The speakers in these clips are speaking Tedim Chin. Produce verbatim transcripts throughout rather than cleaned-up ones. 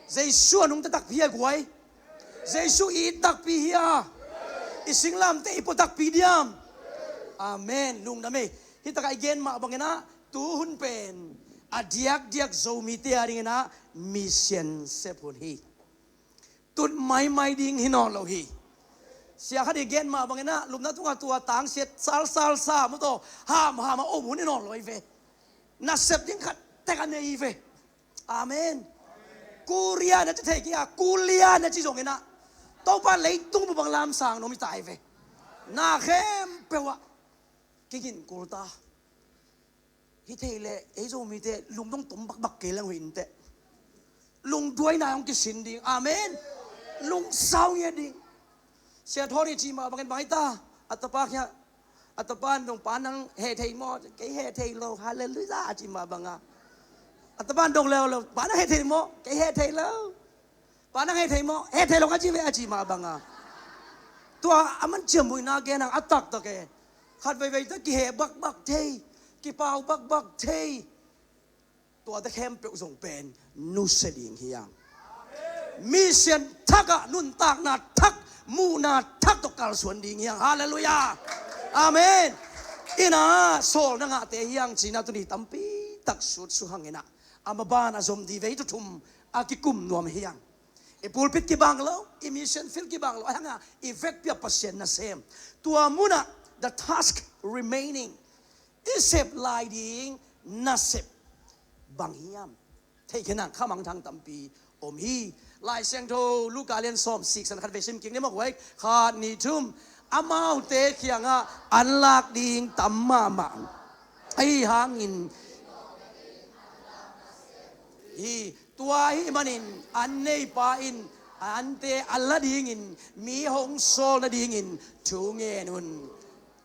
Jesu a nungta takpi hi a guai. Jesu i it takpi hi a. I singlamteh i pua takpi diam. Amen. Lungdam ei. Hih takah i gen mah banginah tuhun pen a diakdiak Zomite a dinginah mission sep hun hi. Tut maimai ding hi nawn lo hi. Sia khat i gen mah banginah lupna tungah tua tangsiat salsal sa maw taw hamham a om hun hi nawn lo hi ve. Nasep ding khat tek a nei hi ve. Amen. Kuria na ci thei kei a, kulia na ci zonginah Topa leitung bu bang lamsang nuam hi ta hi ve. Na khempeuh ah kigin kul ta. Hi thei leh ei Zomite lungdong tom bakbak kei leng hoih inteh. Lungduaina hong kisin ding. Amen. Lungsau ngiat ding. Sia Thawni cih mah bangin bang hi ta. A tapa kia a tapa in dong, "Pa nang heh thei maw?" "Kei heh thei lo." "Halleluiah," a cih mah banga a tapa in dong leuleu, "Pa nang heh thei maw?" "Kei heh thei lo." "Pa nang heh thei maw?" "Heh thei lo ka ci ve," a cih mah banga. Tua a man ciambuina gen hang a taktak e. Khat veivei ta kiheh bakbak thei, kipau bakbak thei. Tuate khempeuh zong pen nusia ding hi hang. Mission thakah nuntakna thak, muhna thak tawh kalsuan ding hi hang. Halleluiah. Amen. Inah sawl na ngahte hi hang cinah tuni tampi tak sutsu hanginah a maban a zom di vei tuthum a kikum nuam hi hang. I pulpit kibang lo, i mission field kibang lo, a hanga i vekpi a Pasian nasem. Tua munah the task remaining, i sep lai ding nasep bang hiam? Thei khe nang khamangthang tampi om hi. Lai Siangtho Luka lian sawm sik san khat vei sim kik ni mawk huai. Khat nih thum. Amaute kiangah an lak ding tam mahmah ahi hangin hi. Tua ahih manin an neipa in ante a la dingin mi hong sawl nadingin thu ngen un.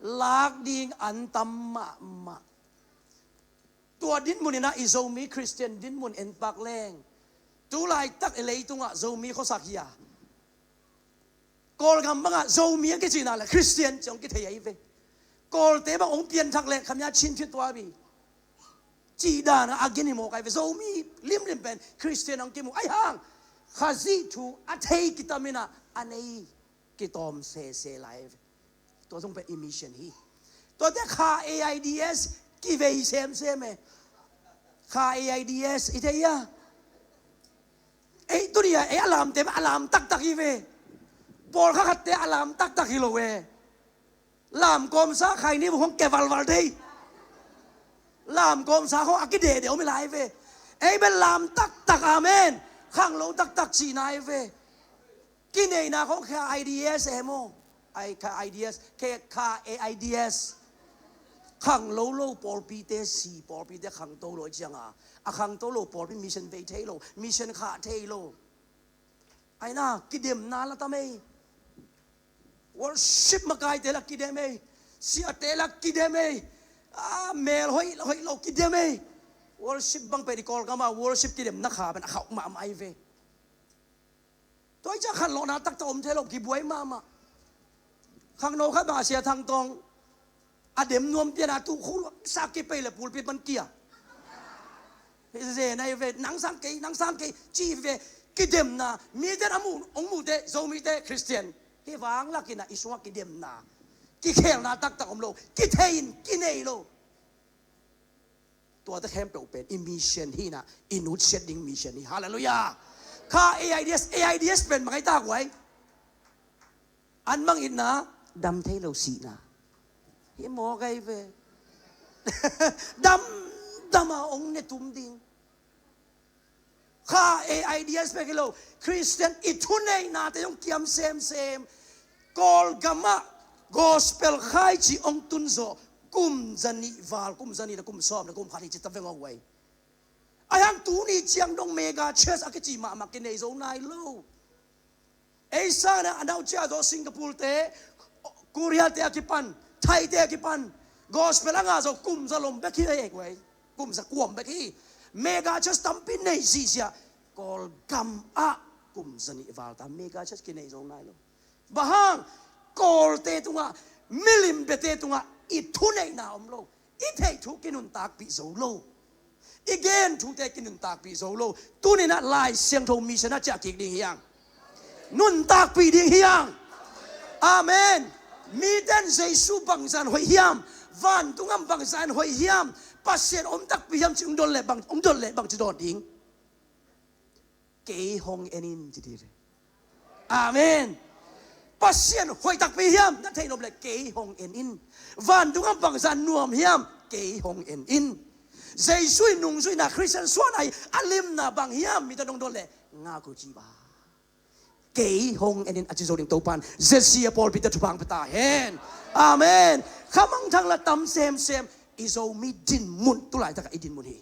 Lak ding an tam mahmah. Tua dinmun inah i Zomi Khristian dinmun en pak leng tu laitak i leitungah Zomi khuasak hi a, Kawlgam bangah Zomi a kicihna le Khristian ci hong kithei ahi ve. Kawlte bang hong pianthak le khamia Chin phiat tuabi cih danah a gen hi mawk ahi ve. Zomi limlim pen Khristian hong kimu ahi hang Khazih thu a thei kitam inah a nei kitawm sese lai ahi ve. Tua zong pen i mission hi. Tuate Kha AIDS kivei semsem e. Kha AIDS i thei a. Ei tuni a ei a lamte a lam taktak hi ve. Pawlkhat khatte a lam taktak hi lo e. Lam kawmsa khaini bu hong ke valval thei. Lam kawmsa khong a kidehdeh om hi lai ve. Ei bel lam taktak, amen. Khanglo taktak cihna hi ve. Kineihna khong Kha AIDS e maw? Ai, Kha AIDS, Kha AIDS. Khanglo lo pawlpite si, pawlpite khangto lo cianga a khangto lo pawlpi mission vei thei lo, mission khah thei lo. Aina kidemna la tam ei. Worship makaite la kidem ei. Siate la kidem ei. A mel hoih hoih lo kidem ei. Worship bang pen i Kawlgama worship kidemna kha pen a khauh mahmah ahi ve. Tua i ciah khanlawhna taktak om thei lo, kibuai mahmah. Khangno khat bang a Sia Thang Tawng a dem nuam piana tu khu sa kipei le pulpit man kia. Hi zen ahi ve, nang sang kei, nang sang kei ci ve. Kidemna mite a mu, hong mute Zomite Khristian hi vang lakinah i sungah kidemna, kikhelna taktak om lo, kithei in kinei lo. Tuate khempeuh pen i mission hi inah i nutsiat ding mission hi. Halleluiah. Kha AIDS, AIDS pen mangai tak uai. An mang itna dam thei lo sihna hi mawk ahi ve. Damdam a hong ne tum ding. Kha AIDS pek hi lo, Khristian i thuneihnate hong kiam semsem. Kawlgamah gospel khaici hong tunzawh kum zanih val, kum zanih le kum sawm le kum khat hi ci ta veng aw uai. Ahi hang tuni ciang dong mega church a kici mahmah kinei zo nai lo. Ei sanah a naucia zo Singapore te, Korea te a kipan, Thai te a kipan, gospel a nga zo kum za lom bek hi ei uai. Kum za kuam bek hi. Mega church tampi nei sisia Kawlgam ah kum zanih val ta mega church kinei zo nai lo. Bang hang? Kawlte tungah, milim biate tungah i thuneihna om lo, i theih thu kinuntakpih zo lo. I gen thute kinuntakpih zo lo. Tuninah Lai Siangtho mission a ciah kik ding hiang. Nuntakpih ding hiang. Amen. Miten Jesu bangzah in hoih hiam? Vantung ah bangzah in hoih hiam? Pasian om takpi hiam ci hong dot leh bang, hong dot leh bangci dot ding? Kei hong en in ci dih ve. Amen. Pasian hoih takpi hiam na theih nop leh kei hong en in. Vantung ah bangzah nuam hiam? Kei hong en in. Jesu i nungzuihna Khristian suahna i a limna bang hiam? Mite hong dot leh ngak uh ci ba. Kei hong en in a ci zo ding Topan Z C A pawlpite thupha pia ta hen. Amen. Khamangthang la tam semsem. I Zomi dinmun tu laitakah i dinmun hi.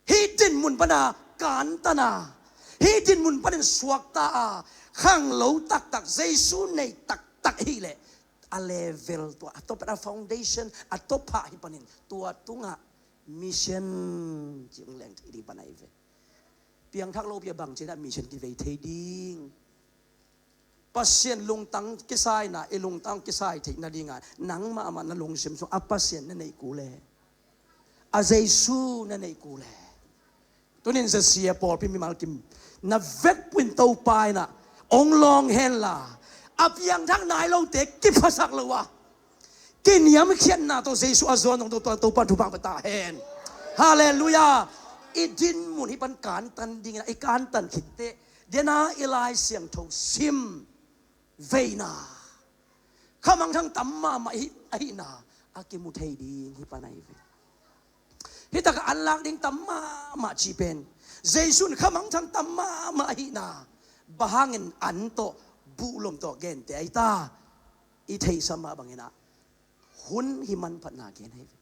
Hih dinmun pana kantana, hih dinmun panin suakta a, khanglo taktak Jesu nei taktak hileh a level tua a tawp a foundation a tawp phah hi panin tua tungah mission ci hong leng thei ding pana hi ve. Piangthak lopi a bang cinah mission kivei thei ding? Pasian lungtang kisaina, i lungtang kisai theih nadinga nang mahmah na lungsim sung a Pasian na neih kul e, a Jesu na neih kul e. Tunin Z C A pawlpi mimal kim na vekpuin Topa inah hong lawng henla, a piangthak nai lote kiphasak lo a, kiniamkhiatna tawh Jesu a zuan dong Topa, Topa thupha pia ta hen. Halleluiah. I dinmun hih pan kantan dingin i kantan khitteh dena i Lai Siangtho sim veina khamangthang tam mahmah ahihna a kimu thei ding hih pan ahi ve. Hih takah an lak ding tam mahmah cih pen Jesu in khamangthang tam mahmah ahihna bang hangin an tawh buhlom tawh gente ahi ta? I theihsa mah banginah hun hi manphatna gen ahi ve.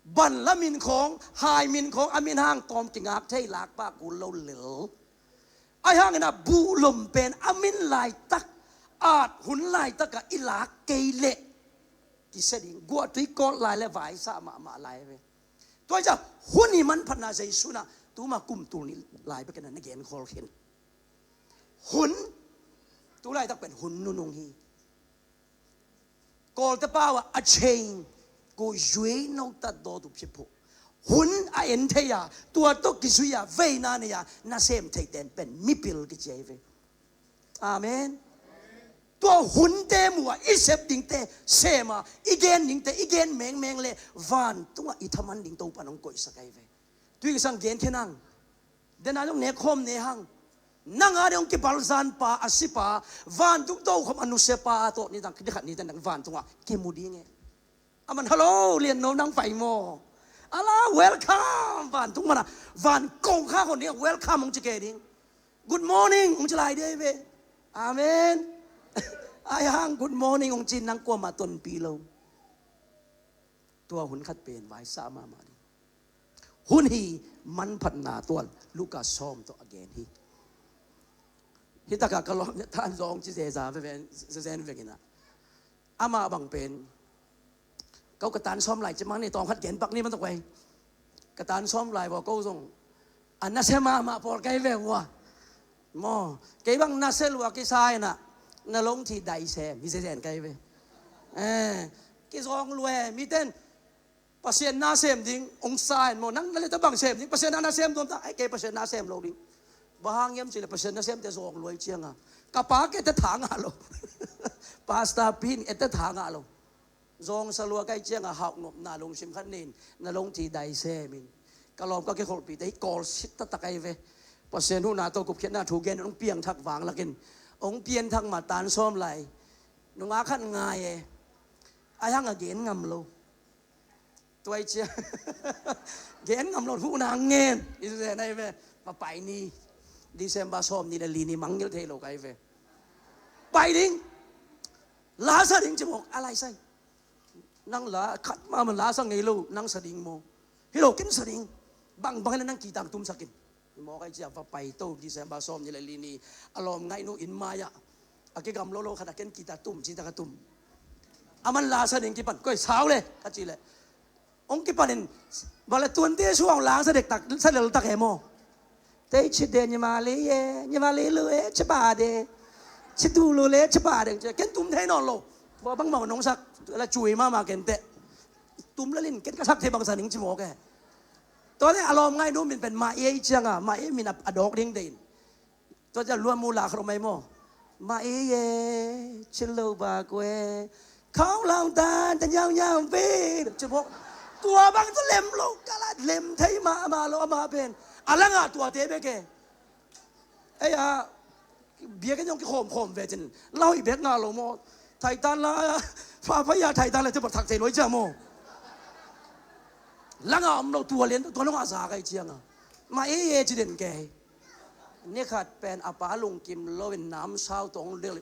Ban la min khawng, hai min khawng, a min hang tawm kingak thei lakpa kul lo lel. Ahi hangin a buhlom pen a min laitak, at hun laitakah i lak kei leh kisia ding, guahtui kawt lai le vaisa mahmah lai ve. Tua hi ciah hun hi manphatna Jesu inah tuma kum tul nih lai bekin a na genkhawl khin. Hun, tu laitak pen hun nunung hi. Kawlte pau ah a chain, ko yuei no tat dawt uh phiphawh. Hun a en thei a, tua tawh kizui a, veina nei a, nasem theiten pen mipil kici ahi ve. Amen. Tua hunte mu a, i sep dingte sem a, i gen dingte i gen mengmeng le vantungah i thaman ding Topa in hong koihsak ahi ve. Tui kisang gen khin hang. Dena zong nekkhawm ne hang. Nang a ding hong kibalzanpa, a sipa, vantung tokhom a nusiapa tawh nidang ni khat nite nang vantungah kimu ding e. Aman, "Hello, Lian No, nang pai maw?" Ala, welcome. Vantung mana van kongkha hon ding, welcome hong ci kei ding. Good morning hong ci lai ding ahi ve. Amen. Ahi hang good morning hong ci nang kuamah tonpih lo. Tua hun khat pen vaisa mahmah ding. Hun hi manphatna tual Luka sawm tawh a gen hi. Hih takah ka lawm tan zawng ci zeza veven, zezen vengin ah, amah bang pen, ko ka tan sawm lai ci mang ni, tawng khat gen pak ni man tok wei. Ka tan sawm lai vua ko zong a nasia mahmah pawl kei ve vua. Maw, kei bang nasia lua kisa inah na longthi dai sem hi zezen kei ve. Eh, kizawng lua e, miten Pasian na sem ding hong sa in maw, nang na leta bang sem ding, Pasian na na sem tuam ta, ai kei Pasian na sem lo ding. Bang hang hiam cih leh Pasian na semte zawng lua i cianga ka pa kei ete tha ngah lo. Pastor Pin ete tha ngah lo. Zawngsa lua ka i cianga hauhnopna lungsim khat nei in na longthi dai sem in. Ka lawm ka kikholhpihte hi kawlsit taktak ahi ve. Pasian huhna tawh gupkhiatna thu gen in hong piangthak vanglakin hong pianthak ma tan sawm lai. Nungak khat ngai e. Ahi hang a gen ngam lo. Tua i cia gen ngam lo, huhna ngen i zen ahi ve. Ma pai ni. December sawm ni le li ni mangngilh thei lo ka hi ve. Pai ding. La sa ding ci mawk a lai sai. Nang la khat mahmah la sa ngei lo, nang sa ding maw? Hi lo, ken sa ding. Bangbang in nang kitang tumsak in. Hi mawk a i cia va pai to, December sawm ni le li ni a lawm ngaihnu inn mai-ah a kigam lo lo khat a ken kita tum ci tak a tum. Aman la sa ding kipan, koi sau le ka ci le. Hong kipan in, vale tuante suang lang sa dek tak, sa lel tak he maw? Tei ci de ni ma le ye, ni ma le lo e, ci ba de. Ci tu lo le, ci ba de, ken tum thei nawn lo. Bang mau nong sak la cui mahmah ken teh. Tum lel in ken ka thak thei bangsa ning ci mawk e. Tua le a lawm ngai nu min pen mah ei cianga mah ei min a dawk ding deih in. Tua ciang luan mu lak rom mai maw? Mah ei e, cin lo ba kue. Khau lau dan ta nyau nyau pi ci mawk. Tua bang tu lem lo ka la lem thei mah mah lo amah pen. A langah tuate bek e. Ei a biakinn zong kikhawmkhawm ve cin la hoih bek ngah lo maw? Thaitan la pha pha ia thaitan la ci bang thak thei luai cia maw? Langah om lo tua lian tua longah za kai cianga mah ei e ci den kei. Ni khat pen a pa lungkim lo in namsau tawng lel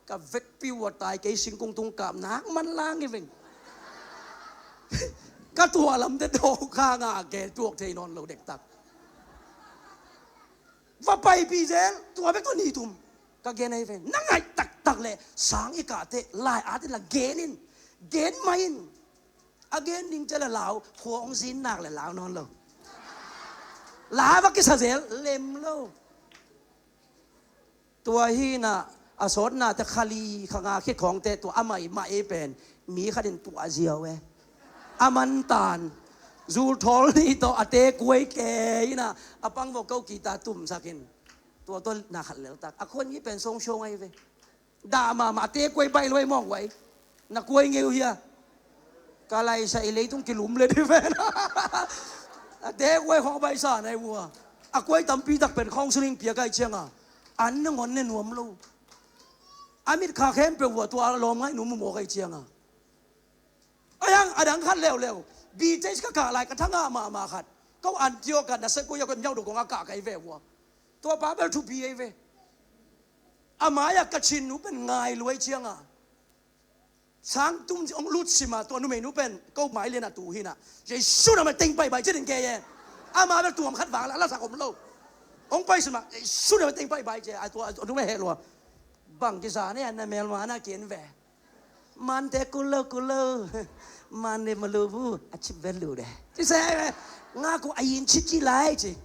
ka vekpi ua tai kei singkung tung kap nak man lang i veng. Ka tuah lamte dawk kha ngah ke tuak thei nawn lo dektak. Va paipih zel tua bek tua ni tum. Ka gen ahi ve na ngaih taktak le sang i kahte lai atin la gen in. Gen mai in. A gen ding cia le lau khua hong zin nak le lau nawn lo. Lau va kisa zel lem lo. Tua hinah a sawtnate khali kha nga khit khawngte tua amah i mah ei pen mi khatin tuah ziau e. A mantan zulthawl nih tawh a tekuai ke inah a pangvok ko kita tumsakin tua tawh na khat leltak a khuan mi pen songshong ahi ve. Dah mahmah a tekuai baih luai mawng uai na kuai ngeu hia? Ka laisa i leitung kilum le di ven. A tekuai khawng baihsa nai vua a kuai tampi tak pen khawng suning pia kai cianga an na ngon ne nuam lo. A mit kha khempeuh vua tua lawm ngai nu mu maw kai cianga. A yang a dang khat leuleu. Bites ka kah lai ka thangah mahmah khat ko Antiok ah na sekui a ko miau do kong a kah kai ve vua. Tua pa bel thupi ei ve. A mai-ah ka chin nu pen ngai luai cianga sang tum ong lut sima tua numei nu pen ko mai lian a tu hina. Jesu na mai teng pai bai ci den kei e. Ama bel tuam khat vang la la sak om lo. Ong pai sima Jesu na mai teng pai bai ci a tua numei he lua. Bang kisa ne an na mel ma na kien ve. Mante kulo kulo. Mane malu bu a chip ve lu de ci se ve. Nga ku a yin ci ci lai ci.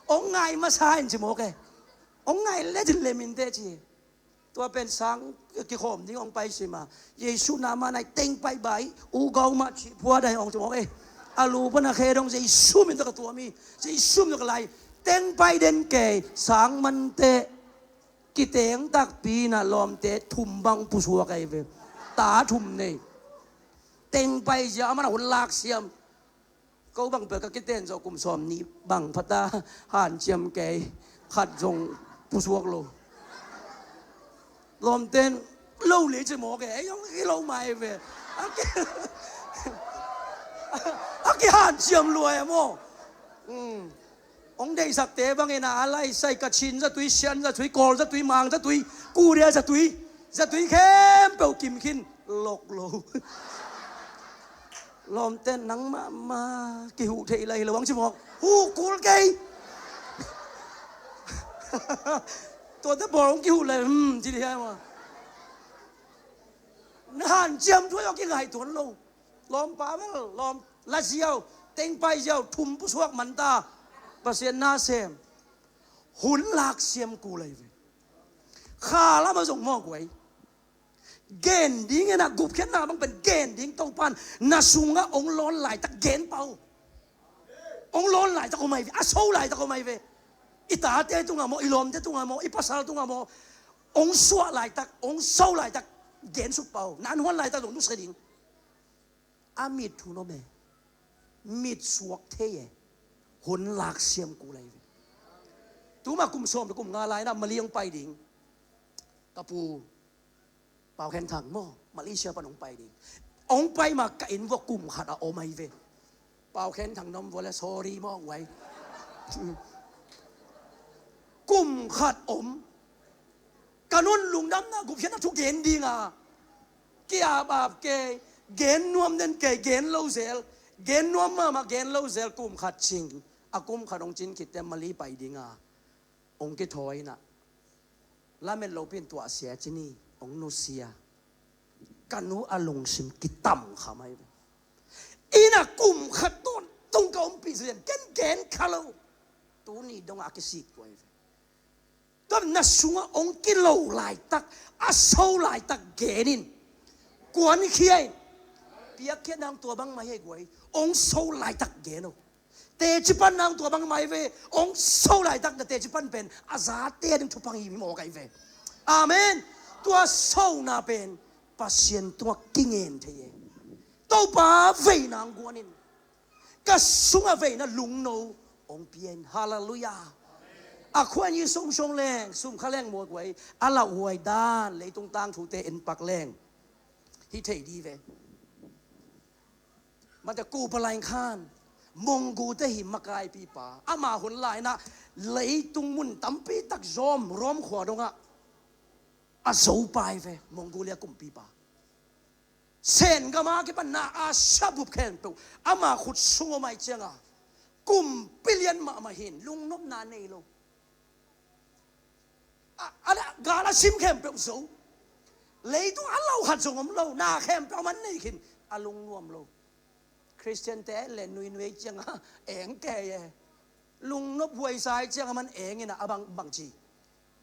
Ong ngai masa in ci mawk e. Ong ngai le ci le min te ci. Tua pen sang kikhawm ding ong pai sima Jesu na ma nai teng pai bai. U gau mah ci phua dai ong ci mawk e. A lu pana khe dong Jesu min taka tua mi Jesu min taka lai teng pai den kei sang mante. Kiteng takpi na lawmte thum bang pusuak ahi ve. Ta thum nei. Teng pai zia a mana hun lak siam. Ko bang pel ka kiten zawh kum sawm nih bang phata hanciam kei khat zong pusuak lo. Lawmten lo le ci mawk e ei zong i lo mai ve. A ki a ki hanciam luai a maw? Hong deihsakte bangin a laisai ka Chin zatui, Sian zatui, Kawl zatui, Mang zatui, Korea zatui, zatui khempeuh kim khin lok lo. Lawmte nang mahmah kihuh theih lai hi lo ang ci mawk. Huh kul kei. Tuate bawl hong kihuh lai hmm ci dih hia maw? Na hanciam thuai aw kingaih tuan lo. Lawmpa bel lawm la ziau tengpai ziau thum pusuak manta. Pasian na sem hun lak siam kul ahi ve. Kha lama zong mawk uai. Gen ding ena gupkhiatna bang pen gen ding Topan na sunga ong lawn laitak gen pau. Ong lawn laitak om ahi ve a so laitak om ahi ve. I tate tunga maw i lawmte tunga maw i pasal tunga maw ong suah laitak ong so laitak gen suk pau na an huan laitak zong nusia ding. A mit hun om e. Mit suak thei e. Hun lak siam kul ahi ve. Tuma kum sawm le kum nga laina Mali ong pai ding. Ka pu Pau Khen Thang maw Malaysia pan ong pai ding. Ong pai ma ka inn vua kum khat a om ahi ve. Pau Khen Thang nom vua le sorry maw uai. Kum khat om. Ka nun lungdamna gupkhiatna thu gen dinga ki-ap ap kei. Gen nuam den kei gen lo zel. Gen nuam mahmah gen lo zel kum khat cing. A kum khat ong cin khitte Mali pai dinga ong kithawi inah lamet lopi in tuahsia cini ong nusia. Ka nu a lungsim kitam kha mai ve. Inah kum khat tawntung ka ompih sian ken gen kha lo. Tuni dongah a kisik tuai ve. Tua na sungah ong kilo laitak a so laitak genin kuankhia in. Biakhiatna hong tua bangmah hi guai. Hong so laitak gen uh. Teci panna hong tua bangmah hi ve. Hong so laitak na teci pan pen a zate a ding thupha hi mawk ahi ve. Amen. Tua sona pen Pasian tungah kingen thei e. Topa veina hong guan in. Ka sungah veina lungno hong pia in. Halleluiah. A khuan yi songshong leng, sumkha leng mawk guai, a lauhuai dan, leitung tangthute en pak leng hi thei di ve. Mate Kublai Khan, Mongol te hi makaipipa. Ama hun lainah leitung mun tampi tak zawm, Rom khua dongah a zopai ve, Mongolia kumpipa. Sen gama kipanna a sabup khempeuh ama khut sung om ai cianga kumpi lian mahmah hin lungnopna nei lo. A, a, gal a sim khempeuh zo. Leitung a lo khat zong om lo, na khempeuh man nei khin, a lungnuam lo. Khristian te le nuinui cianga eng kei e. Lungnop huaisa ai cianga man eng ina a bang bangci.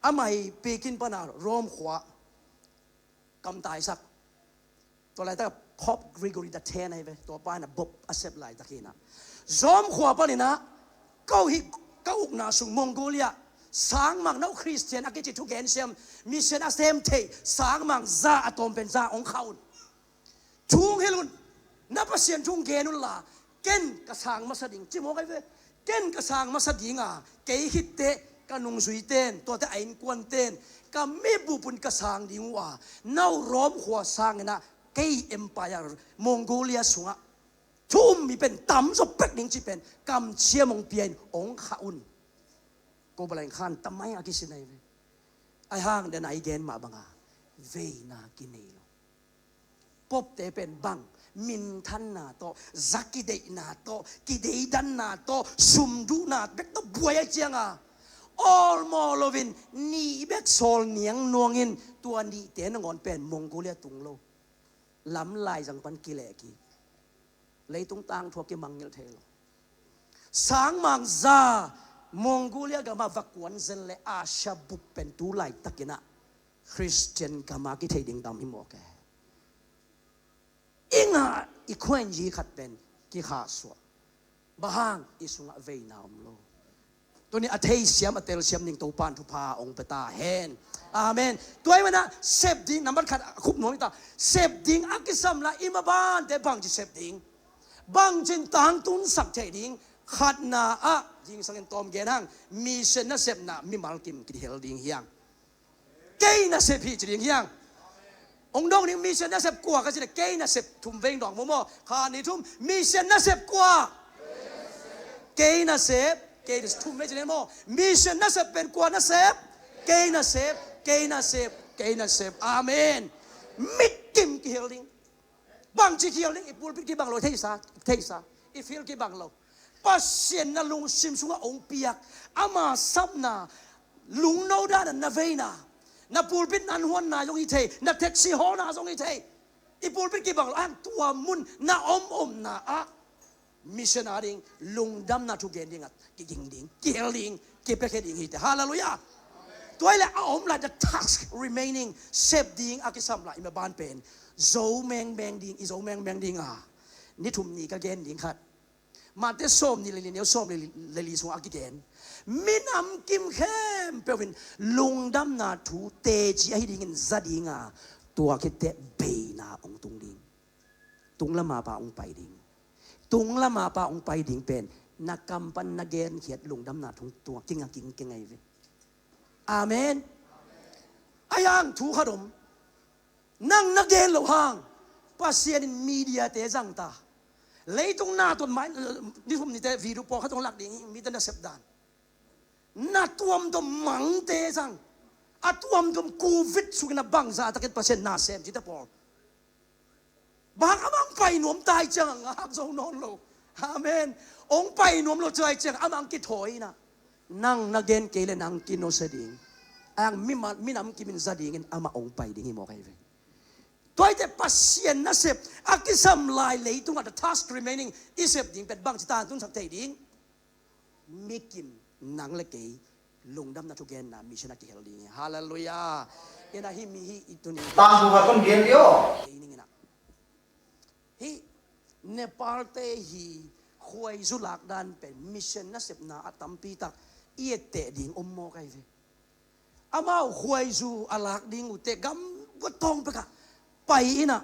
Amah hi Pekin pana Rom khua kamtaisak. Tua laitak Pope Gregory the Ten ahi ve. Tua pa ina bop a sep laitak hi ina. Rom khua paninah ko hi ka ukna sung Mongolia sangmang no Khristian a kici thugen siam, mission a sem thei sangmang za a tawm pen za ong khah un. Thu hong hilh un, na Pasian thu hong gen unla, ken ka sang masa ding, ci mawk ahi ve. Ken ka sang masa dinga, kei khitteh ka nungzuiten, tuate a innkuanten, ka mibupun ka sang ding uh a, no Rom khua sanginah kei empire Mongolia sungah thu um mi pen tamzaw pek ding ci pen kamciam hong pia in hong khah un. Kublai Khan tamai a kisin ahi ve. Ai hang den a i gen mah banga veina kinei lo. Popte pen bang minthanna tawh, za kideihna tawh, kideidanna tawh, sumduhna bek tawh buai a cianga awlmawh loin nih bek sawl niang nuangin tua nihte nangawn pen Mongolia tung lo. Lam laizang pan kilehkik. Leitung tangthu a kimangngilh thei lo. Sangmang za Mongolia gama va kuan zen le Asia bup pen tu laitakinah Khristian gama kithei ding dam hi mawk e. I ngah i khuainyi khat pen kikhahsuah. Bang hang i sungah veina om lo. Tuni a theisiam a telsiam ning Topan thupha ong pia ta hen. Amen. Tua i mana sep ding nambat khat a khup nuam i ta. Sep ding a kisam la i mabante bangci sep ding. Bangcin tangtunsak thei ding. Khatna ah zingsangin tawm gen hang. Mission nasepna mimal kim kihel ding hiang. Kei nasep hi ci ding hiang. Ong dong ding mission nasep kua ka ci le kei nasep thum veng dong mu maw. Kha ni thum mission nasep kua. Kei nasep, kei nasep thum veng ci ding maw. Mission nasep pen kua nasep. Kei nasep, kei nasep, kei nasep. Amen. Mikim kihel ding. Bangci kihel ding i pulpit kibang lo theisa, theisa. I field kibang lo. Pasian na lungsim sungah ong piak ama sapna lungno dana na veina na pulpit na an huanna zong hi thei, na theksi hawlna zong hi thei. I pulpit kibang lo ang tua mun na om omna ah mission a ding lungdamna thugen dingah kiging ding, kihel ding, kipiakhia ding hi te. Halleluiah. Tua ile a om lai the task remaining sep ding a kisam lai i maban pen zo mengmeng ding, i zo mengmeng ding a ni thum ni ka gen ding khat. Mate sawm ni le li neu sawm le li sungah a kigen minam kim khempeuh in lungdamna thu teci ahi dingin za dinga tua khitteh beina ong tung ding. Tunglama pa ong pai ding. Tunglama pa ong pai ding pen na kam pan na genkhiat lungdamna thu tua kinga kingkeng ahi ve. Amen. Ai ang thu khat om. Nang na gen loh hang Pasian in media te zangta. Leitung na tuan mai ni thum nite video pawlkhat hong lak ding hi mite nasep dan. Na tuamtuam mangte zang. A tuamtuam covid sukin a bangza takin Pasian na sem cite pawl. Bang amang pai nuam tai ciang a ngak zo nawn lo. Amen. Ong pai nuam lo ciai ciang amang kithawi na. Nang na gen kei le nang kinosa ding. Ang minam kimin za dingin ama ong pai ding hi mawk ahi ve. Tuaite Pasian nasep a kisam lai leitungah the task remaining i sep ding pet bang ci tantunsak thei ding. Mikim nang le kei lungdamna thugenna mission a kihel ding hi. Halleluiah. Ina hi mi hi i tuni tangthu khat kon gen dio. Kei ning ina hi Nepal te hi khuaizu lak dan pen mission nasepna a tampi tak i etteh ding om mawk ahi ve. Amau khuaizu a lak ding uh teh gam guatawng pekah pai in ah,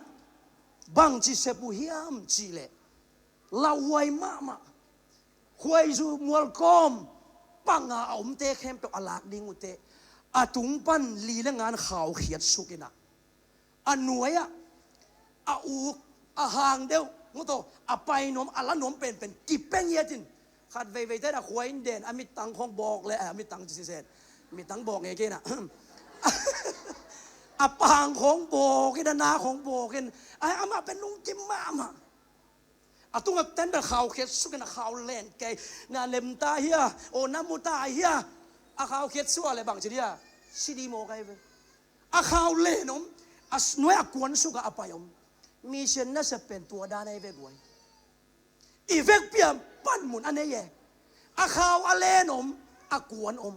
bangci sep uh hiam cih leh lauhuai mahmah. Khuaizu mualkawm panga a omte khempeuh a lak ding uh teh a tung pan li le ngan khaukhiat suk in ah, a nuai ah a uk, a hang deuh ngutaw, a pai nuam, a la nuam penpen kipeng hiat in, khat veivei ten a khua in den, a mittang khawng bawk le, a mittang ci sisen, mittang bawk ngei kei in ah, a pang khawng bawk in, a na khawng bawk in, a, amah pen lungkim mahmah. A tungah ten bel khaukhiat suk in, a khau len kei, na lem ta hia, aw na mu ta hia, a khaukhiat suk a le bangci dia, si di mawk ahi ve. A khau len om, a s-, nuai a kuan suk a, a pai om. Mission nasep pen tua dan ahi ve guai. I vekpi ah panmun a nei e. A khau a len om, a kuan om.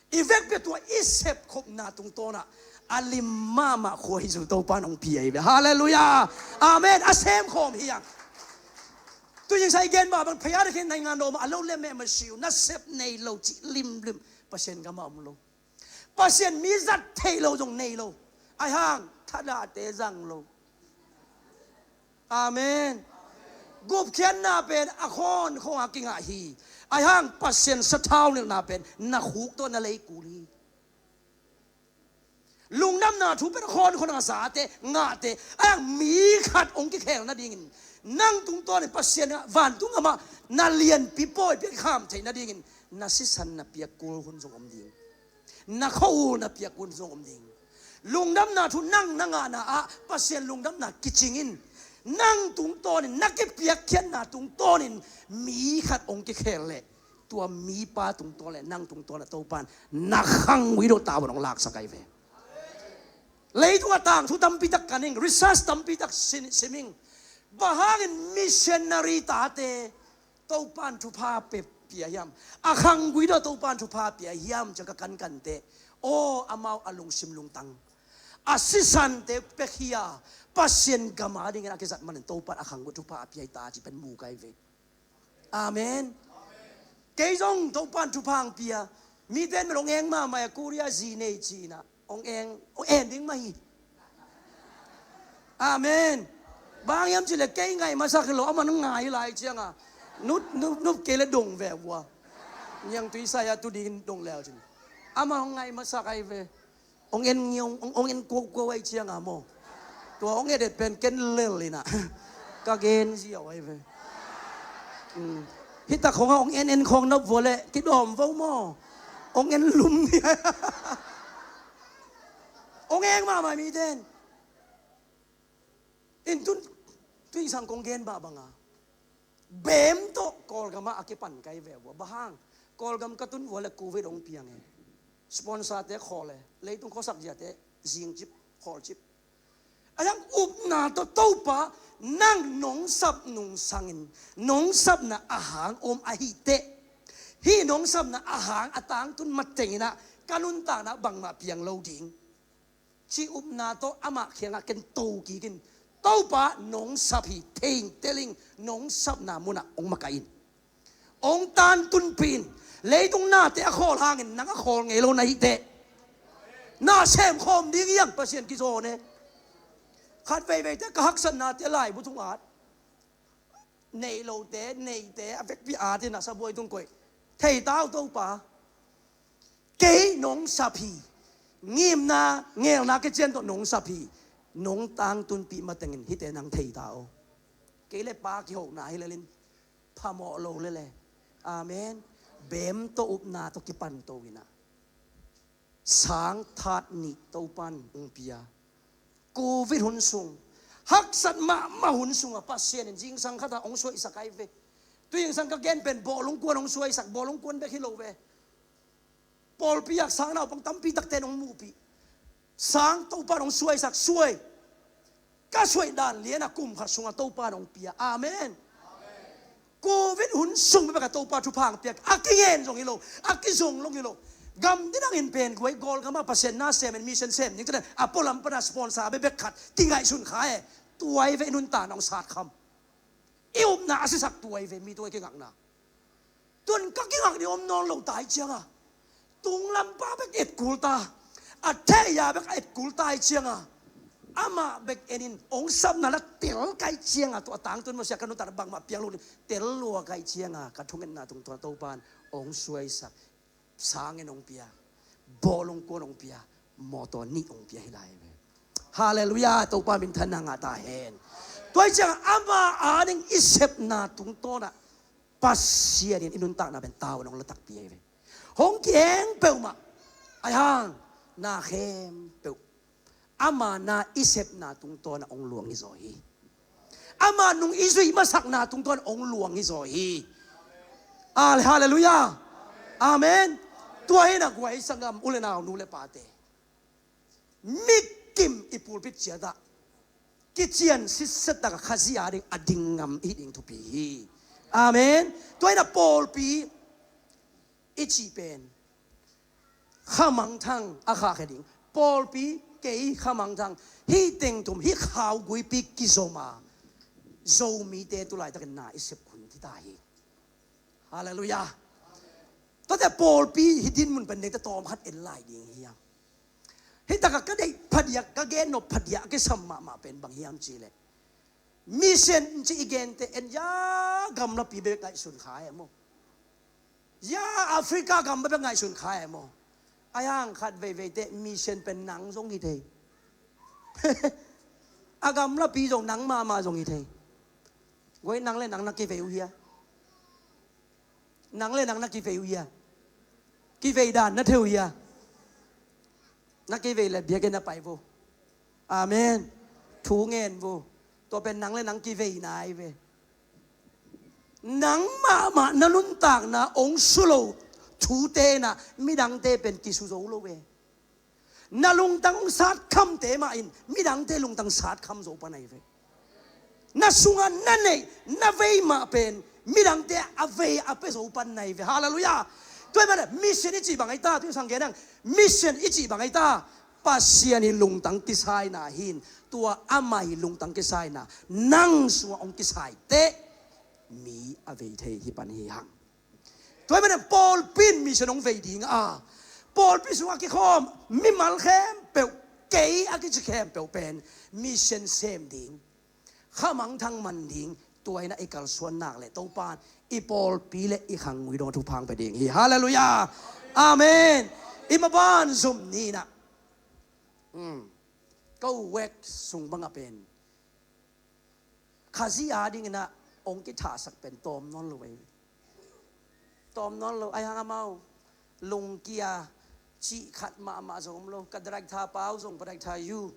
I vekpi ah tua i sepkhopna tungtawn ah a lim mahmah khuaizu Topa'n hong pia hi ve. Halleluiah. Amen. A semkhawm hi hang. Tuzing sa i gen mah bang, phaya da khin naingan dawm a lo le meh masiu, nasep nei lo cih limlim Pasian gam ah om lo. Pasian mi zat theih lo zong nei lo. Ahi hang thadahte zang lo. Amen. Gupkhiatna pen a khawn khawng a kingah hi. Ahi hang Pasian sathau nilhna pen na khuk tawh na lei kul hi. Lungdamna thu pen a khawn khawng a zate ngahte, ahi hang mi khat hong kikhel nadingin, nang tungtawnin Pasian vantung gam ah na lianpi pawipi a kikham theih nadingin na sisan na piak kul hun zong om ding. Na khua-ul na piak hun zong om ding. Lungdamna thu nang na ngahna ah Pasian lungdamna kicing in, nang tungtawnin, na kipiakkhiatna tungtawnin mi khat hong kikhel leh, tua mipa tungtawn le nang tungtawn ah Topa'n na khanggui dawh tavuan hong laksak ahi ve. Leitung ah tangthu tampi tak kan ing, research tampi tak sin-, sim ing. Bang hangin missionary tate Topa'n thupha pe pia hiam? A khanggui dawh Topa'n thupha pia hiam ci-a ka kankante, aw, amau a lungsim lungtang, a sisante pia hi a, Pasian gam a dingin a kizat manin Topa'n a khanggui thupha a pia hi ta ci pen mu ka hi ve. Amen. Kei zong Topa'n thupha hong pia. Mite in hong eng mahmah a, Korea zi nei ci-in ah hong eng, hong en ding mah hi. Amen. Bang hiam cih leh kei ngaih masak hi lo, aman ngai lai ciang a, nup, nup, nup kei leh dong ve ua. Niangtui sai a tu dingin dong leu cin. Aman hong ngaih masak ahi ve. Hong en ngiau, hong, hong en kuaukuau ahi ciang a maw, tua hong et et pen ken lel in ah ka gen ziau ahi ve. Hmm. Hih tak khawng ah hong en en khawng nop vua leh kidawm vo maw. Hong en lum ni. Hong eng mahmah mite in. In tun, tun sang kong gen mah bang a, beem tawh Kawlgam ah a kipan ka hi ve ua. Bang hang, Kawlgam ka tun ua leh Covid hong piang e. Sponsor-te khawl e. Leitung khuasak ziate zingcip, khawlcip. Ahi hang upna tawh Topa, nang nong sap nungsangin, nong sapna a hang om ahih teh, hih nong sapna a hang a tangtun mateng in ah ka nuntakna bangmah piang lo ding cih upna tawh amah kiangah ken to kik in, Topa, nong sap hi, thei ing, tel ing, nong sapna munah hong makaih in. Hong tantunpih in. Leitung nate a khawl hangin nang a khawl ngei lo na hih teh, na semkhawm ding hi hang, Pasian kizawn e. Khat veiveite ka haksatnate laibu tung at, nei lote, neite a vekpi at in a sabuai tung koih. Thei ta uh Topa, kei nong sap hi. Ngimna, ngelna kician tawh nong sap hi. Nong tangtunpih matengin hihte nang thei ta aw. Kei le pa kihona hi lel in, phamawh lo lel e. Amen. Beem tawh upna tawh kipan to in ah, sang that nih Topa'n hong pia. Covid hun sung, haksat mahmah hun sungah Pasian in zingsang khat ah hong suaisak ahi ve. Tuzing sang ka gen pen bawlung kuan hong suaisak, bawlung kuan bek hi lo ve. Pawlpi ah sang naupang tampi takte in hong muhpih. Sang Topa'n hong suaisak, suai. Ka suaih dan lian a kum khat sungah Topa'n hong pia. Amen. Covid hun sung bekbek a Topa thupha hong piak, a kingen zong hi lo, a kizong zong hi lo. Gam didangin pen guai, Kawlgam ah Pasian na semin, mission sem ding ci-in a pualam pan a sponsor bekbek khat kingaihsun kha e. Tua hi ve, i nuntakna hong satkham. I upna a sisak tua hi ve, mi tung a kingakna. Tun ka kingak ding om nawn lo ta hi cianga, tunglampa bek etkul ta, a theia bek a etkul ta hi cianga, amah bek enin ong sapna la tel ka hi cianga, tua tangtun mawsia ka nuntakna bangmah piang lo ding tel lua ka hi cianga, ka thungetna tungtawn Topan ong suaisak. Sangen ong pia, bawlung kuan ong pia, mawtaw nih ong pia hi lai ve. Halleluiah, Topa minthanna ngah ta hen. Tua hi ciang ama ading i sepna tungtawnah Pasian in i nuntakna pen tavuan ong latakpi ahi ve. Hong kiheng peuhmah ahi hang na khempeuh ama na i sepna tungtawnah ong luang hi zaw hi. Ama nung i zuih masakna tungtawn ong luang hi zaw hi. Ale, halleluiah. Amen. Tua hi na guai sanggam u le nau nu le pate, mikim i pulpit ciatah kician sitset taka Khazih ading a ding ngam i hih ding thupi hi. Amen. Tua hi na pawlpi i cih pen khamangthang a khahkhia ding. Pawlpi kei khamangthang hih tengtum hih khauguipi kizoma Zomite tulaitakin na i sep hun ti ta hi. Halleluiah. Tuate pawlpi hih dinmun pen nekte tawm khat en lai ding hiam? Hih takah ka deih phadiak, ka gen nop phadiak a kisam mahmah pen bang hiam cihleh, mission ci i gente en ya gamlapi bek ngaihsun kha e maw? Ya Africa gam bek ngaihsun kha e maw? A yang khat veivei teh mission pen nang zong hi thei. A gamlapi zong nang mahmah zong hi thei. Guai, nang le nang na kivei uh hia? Nang le nang na kivei uh hia? Kivei dan na thei uh hia? Na kivei le biakinn na pai vo. Amen. Thu ngen vo. Tua pen nang le nang kivei nai ve. Nang mahmah na nuntakna ong su lo thute na midangte pen kisu zo lo ve. Na lungtang ong satkham te mah in midangte lungtang satkham zo pan ahi ve. Na sungah na neih na vei mah pen midangte a vei a pia zo pan ahi ve. Halleluiah. Tua hi mana mission i cih bang ahi ta, tu sang gen ang. Mission i cih bang ahi ta, Pasian hi lungtang kisaina hin, tua ama hi lungtang kisaina nang sungah ong kisai teh mi a vei thei hi pan hi hang. Tua hi mana pawlpi in mission ong vei ding a, pawlpi sungah kikhawm mimal khempeuh, kei a kici khempeuh pen mission sem ding, khamangthang man ding, tua hi na i kalsuan nak le Topan i pawlpi le i khanggui dong a thupha ong pia ding hi. Halleluiah. Amen. I maban zum ni na, hmm, ka u Wek sung bangah pen Khazih adingin ah ong kithahsak pen tawm nawn lo ahi. Tawm nawn lo ahi hang amau lungkia cih khat mahmah zong om lo. Ka director pau zong, director Yu,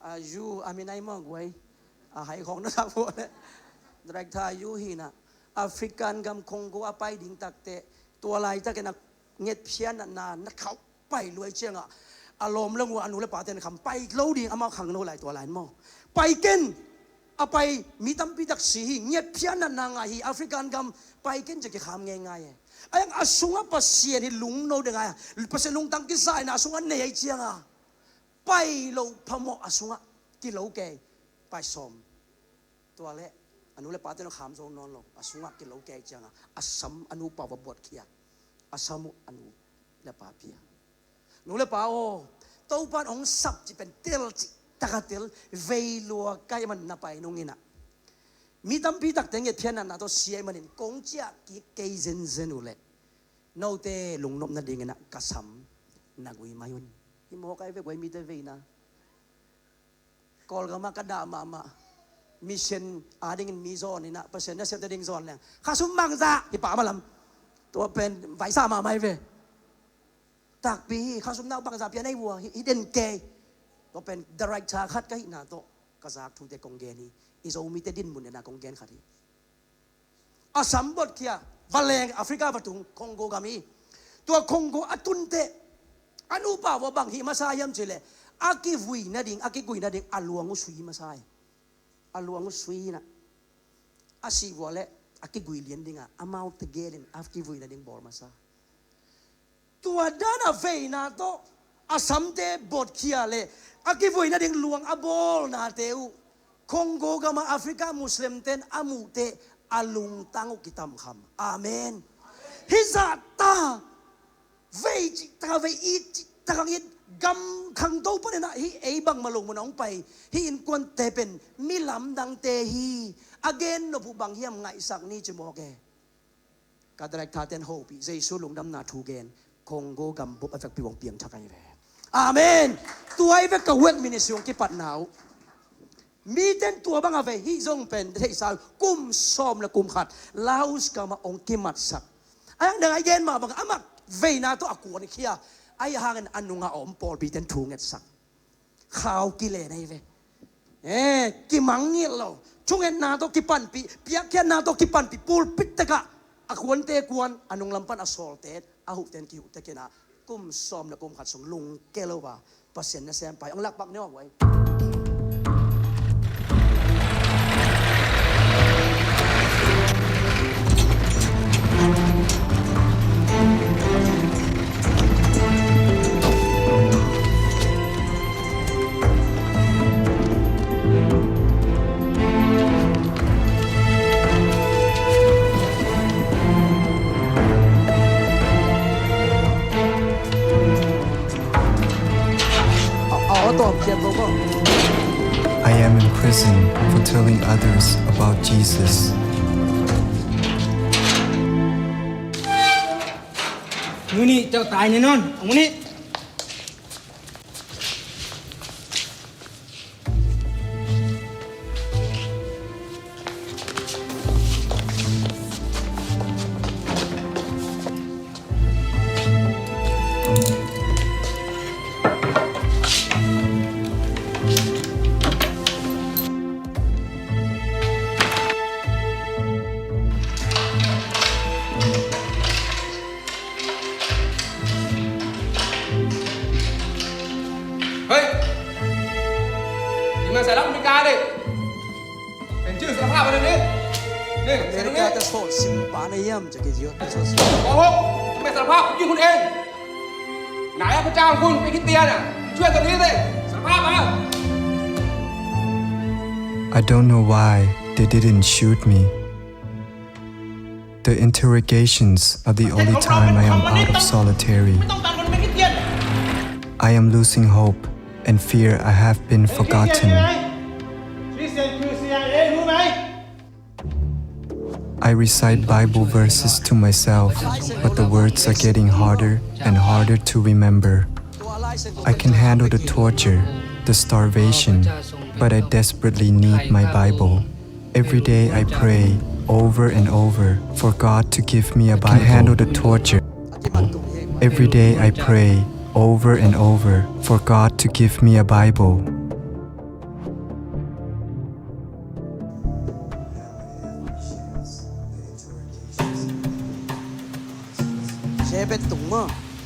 a, Yu a min ahi maw guai, a hai khawng na sak vuah le. Director Yu hi na, African gam Congo a pai ding takteh tua laitakin a ngetphian na na khauh pai luai ciangah a lawm le ngua a nu le pa ten kham pai lo ding, amau khangno lai tua lai maw? Pai ken, a pai mi tampi tak si hi, ngetphian na na ngah hi, African gam pai ken ci kikham ngeingai e. A yang a sungah Pasian hi lungno de ngai a, Pasian lungtang kisaina a sungah nei ahi ciangah pai lo phamawh a sungah kilo kei, pai sawm. Tua le a nu le pa ten kham zo nawn lo, a sungah kilo kei ciangah a sam a nu pau va buatkhia, a sam uh a nu le pa pia. Nu le pa aw, Topan ong sap ci pen tel ci taka tel, vei lua kai man na pai nung inah mi tampi takte ngetphian na na tawh sia ih manin kong ciah kik kei zenzen uh leh note lungnop nadingin ah ka sam na gui mai un. Hi mawk ai ve guai mite veina. Kawlgam ah ka dah mahmah. Mission adingin mi zawn inah Pasian nasepte ding zawn leng khasum bangzah hi pah malam. Tua pen vaisa mahmah hi ve. Takpi hi, khasum nau bangzah pian ahi vua hi, hi den kei. Tua pen director khat ka hihna tawh ka zak thute kong gen hi. I Zomite dinmun nena kong gen khat hi. A sam buatkhia, va leng Africa va tung, Congo gam hi. Tua Congo a tunte a nupa vua bang hih masa hiam cihleh a kivui nading, a kigui nading a luang uh sui masa hi. A luang uh sui inah a sih vua le a kigui lian dinga amau tegelin a kivui nading bawl masa. Tua dan a veina tawh a samte buatkhia le a kivui nading luang a bawlnate uh Congo gama Africa Muslim ten a muhte a lungtang uh kitamkham. Amen. Hizahta vei cihtak a vei it cihtak a it gam khangto panin ah hih ei bangmah lo mun a hong pai hih innkuante pen mi lamdangte hi. A gen nop uh bang hiam ngaihsak ni ci mawk e. Ka director ten hopih Jesu lungdamna thu gen Congo gambup a vekpi hong piangthak ahi ve. Amen. Tua ahi ve ka work ministry hong kipatna uh. Miten tua bang a vei hih zong pen theihsa uh kum sawm le kum khat Laos gama hong kimatsak. A yang dang a gen mah bang amah veina tawh a kuankhia ahi hangin a nunga a om pawlpiten thu ngetsak. Khau kilen ahi ve. Eh, kimangngilh lo. Thungetna tawh kipanpih, piakkhiatna tawh kipanpih, pulpit tekah a kuante kuan, a nunglam pan a sawlte, a huhten kihuh tekinah kum sawm le kum khat sung lungke lo a Pasian nasem pai. Hong lakpak ni aw, guai. I am in prison for telling others about Jesus. Nguni, tau tai ni non, nguni. Hei! Ih man sa lam mi ka dei. Pen cil sa pha ba dei ni. Ni, sa dei ni. America ta so sim pa na yam ja ki jiu ta so sim. Ko ho, me sa pha ki hun en. Na ya pa chang kun pe ki tia na. Chua ta ni dei. Sa pha ba. I don't know why they didn't shoot me. The interrogations are the only time I am out of solitary. I am losing hope and fear I have been forgotten. I recite Bible verses to myself, but the words are getting harder and harder to remember. I can handle the torture, the starvation, but I desperately need my Bible. Every day I pray over and over for God to give me a Bible. I can handle the torture. Every day I pray over and over for God to give me a Bible.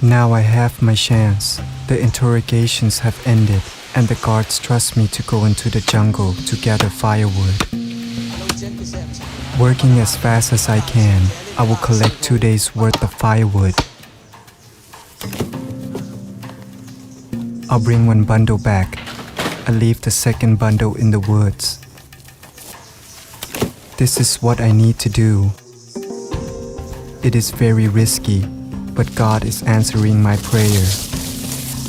Now I have my chance. The interrogations have ended, and the guards trust me to go into the jungle to gather firewood. Working as fast as I can, I will collect two days' worth of firewood. I'll bring one bundle back. I leave the second bundle in the woods. This is what I need to do. It is very risky, but God is answering my prayer.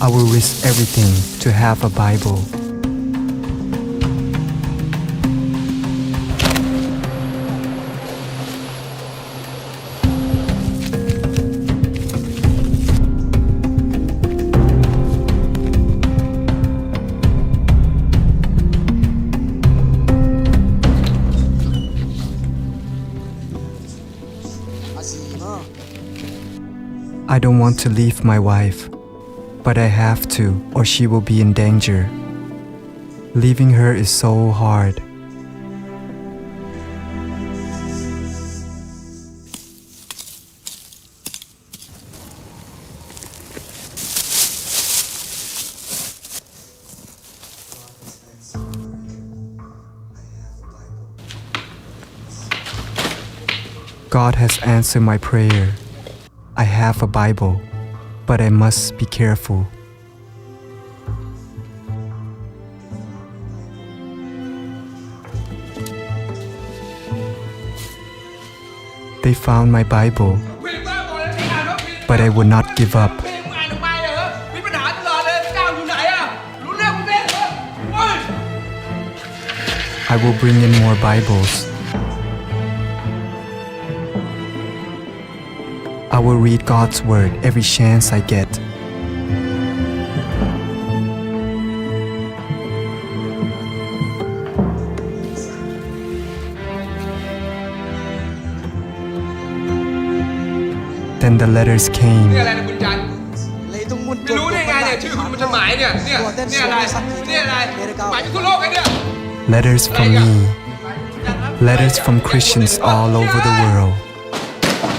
I will risk everything to have a Bible. I don't want to leave my wife, but I have to, or she will be in danger. Leaving her is so hard. God has answered my prayer. I have a Bible, but I must be careful. They found my Bible, but I would not give up. I will bring in more Bibles. I will read God's Word every chance I get. Then the letters came. นี่อะไรนะคุณจัน ไม่รู้ได้ไงเนี่ย ชื่อคุณมันจะหมายเนี่ย เนี่ย เนี่ยอะไร เนี่ยอะไร หมายไปทั่วโลกเลยเนี่ย Letters from me. Letters from Christians all over the world.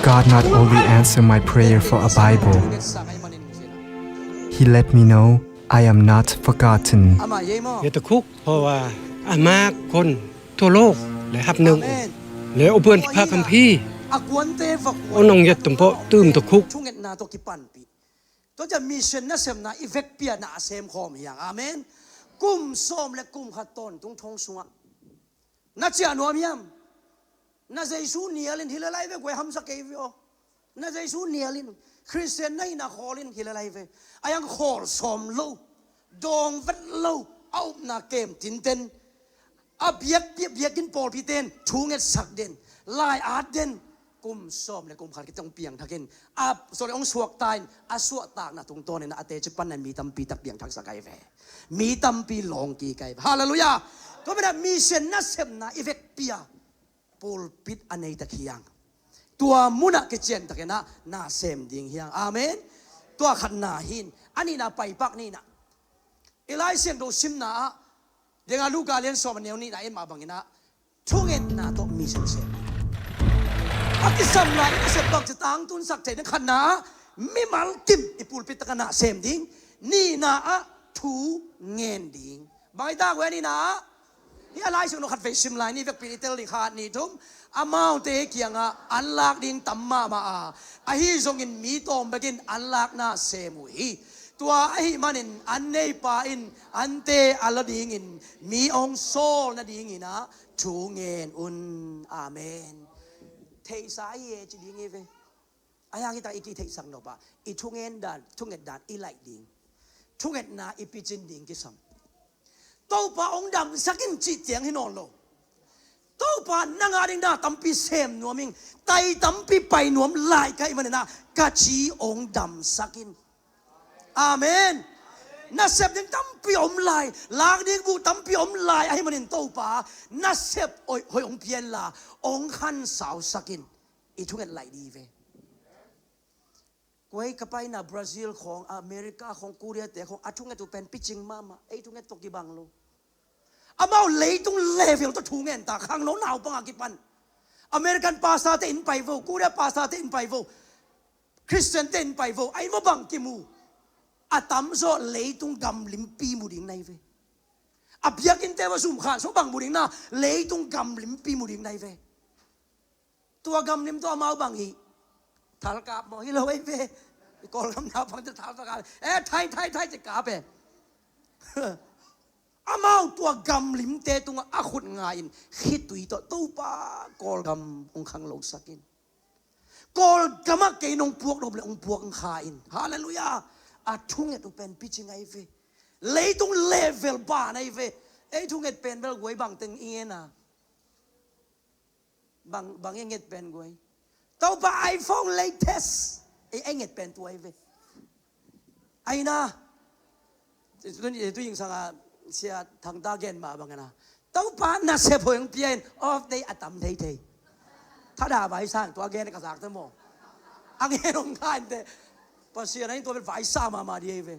God not only answered my prayer for a Bible, He let me know I am not forgotten. อย่าตะคุก เพราะว่าอามาคนทั่วโลกและฮับหนึ่งองค์และเอาเปื้อนพระคัมภีร์ เอานองยัดตุ่มโปะตื้มตะคุก Tua ciang mission nasepna i vekpi-a na a sem khawm hi hang. Amen. Kum sawm le kum khat tawntung thong sungah na ciah nuam hiam? Na Jesu nialin hi le lai ve, guai hamsa kei ve aw. Na Jesu nialin, Khristian na hihna khawlin hi le lai ve. A hiang khawl sawm lo, dawng vet lo, a upna kem tinten, a biak, biak, biakinn pawlpi ten thu ngetsak den, lai-at den, kum sawm le kum khat khit hong piangthakin, a, sorry, hong suakta in, a suahtakna tungtawnin a teci panna mi tampi tak piangthaksak ahi ve. Mi tampi lawng kik ahi ve. Halleluiah. Tua manin mission nasepna i vekpi-a pulpit a nei tak hi hang. Tua munah kiciantakin ah na sem ding hi hang. Amen. Tua khatna hi in, a nihna paipak nihna. I Lai Siangtho simna ah, dengah Luka lian sawm a neu nihna en mah bangin ah, thungetna tawh mission sem. A kisam lai in a sep bang ci tangtunsak thei ding. Khatna ah, mimal kim i pulpit takah na sem ding. Nihna ah, thu ngen ding. Bang hi ta guai nihna ah, hi a Lai Siangtho khatvei sim lai ni, vekpi ni, tel ni, khat ni thum. Amaute kiangah an lak ding tam mahmah a, ahi zongin mi tawm bekin an lakna sem uh hi. Tua ahih manin an neipa in ante a la dingin mi hong sawl nadingin ah thu ngen un. Amen. Theihsa hi e ci ding hi ve. A hiang hi tak i kitheihsak nop ah i thungen dan, thunget dan i laih ding, thungetna i picin ding kisam. Topa hong damsak in cih ciang hi nawn lo. Topa nang a ding na tampi sem nuam ing, tai tampi pai nuam lai ka hih manin ah ka ci hong damsak in. Amen. Nasep ding tampi om lai, lak ding buh tampi om lai ahih manin Topa nasep hoih, hoih hong pia inla hong khansausak in. I thunget laih ding hi ve. Kua hi ka paina Brazil khawng, America khawng, Korea te khawng, a thunget uh pen picing mahmah, ei thunget tawh kibang lo. Amau leitung level tawh thu ngen ta, khangno naupang a kipan. American pastor te in pai vo, Korea pastor te in pai vo, Christian te in pai vo, a in vo bang kimu. A tamzaw leitung gamlimpi mu ding na hi ve. A biakinn te va zum khan so bang mu ding na, leitung gamlimpi mu ding na hi ve. Tua gamlim tawh amau bang hi? Thalkap maw? Hi lo ei ve. Kawlgam naupang te thalkap. Eh, thai, thai, thai ci kap e. Amau tua gamlimte tungah a khut nga in khitui tawh Topa Kawlgam hong khanglosak in. Kawlgam ah kei nong puak nop le hong puak kha in. Halleluiah. A thunget uh pen picing ahi ve. Leitung level ban ahi ve. Ei thunget pen bel guai bang teng i ngen a. Bang, bang i nget pen guai. Topa iPhone latest. Ei, ei nget pen tua hi ve. Aina. Tu, tu, tu ing sanga sia thangta gen mah bangin ah, Topa nasep hoih hong pia in, off day a tam thei thei. Thada vai sang tua gen ka zak te maw. A ngen hong kha in te. Pasian a in tua pen vai sa mahmah di hi ve.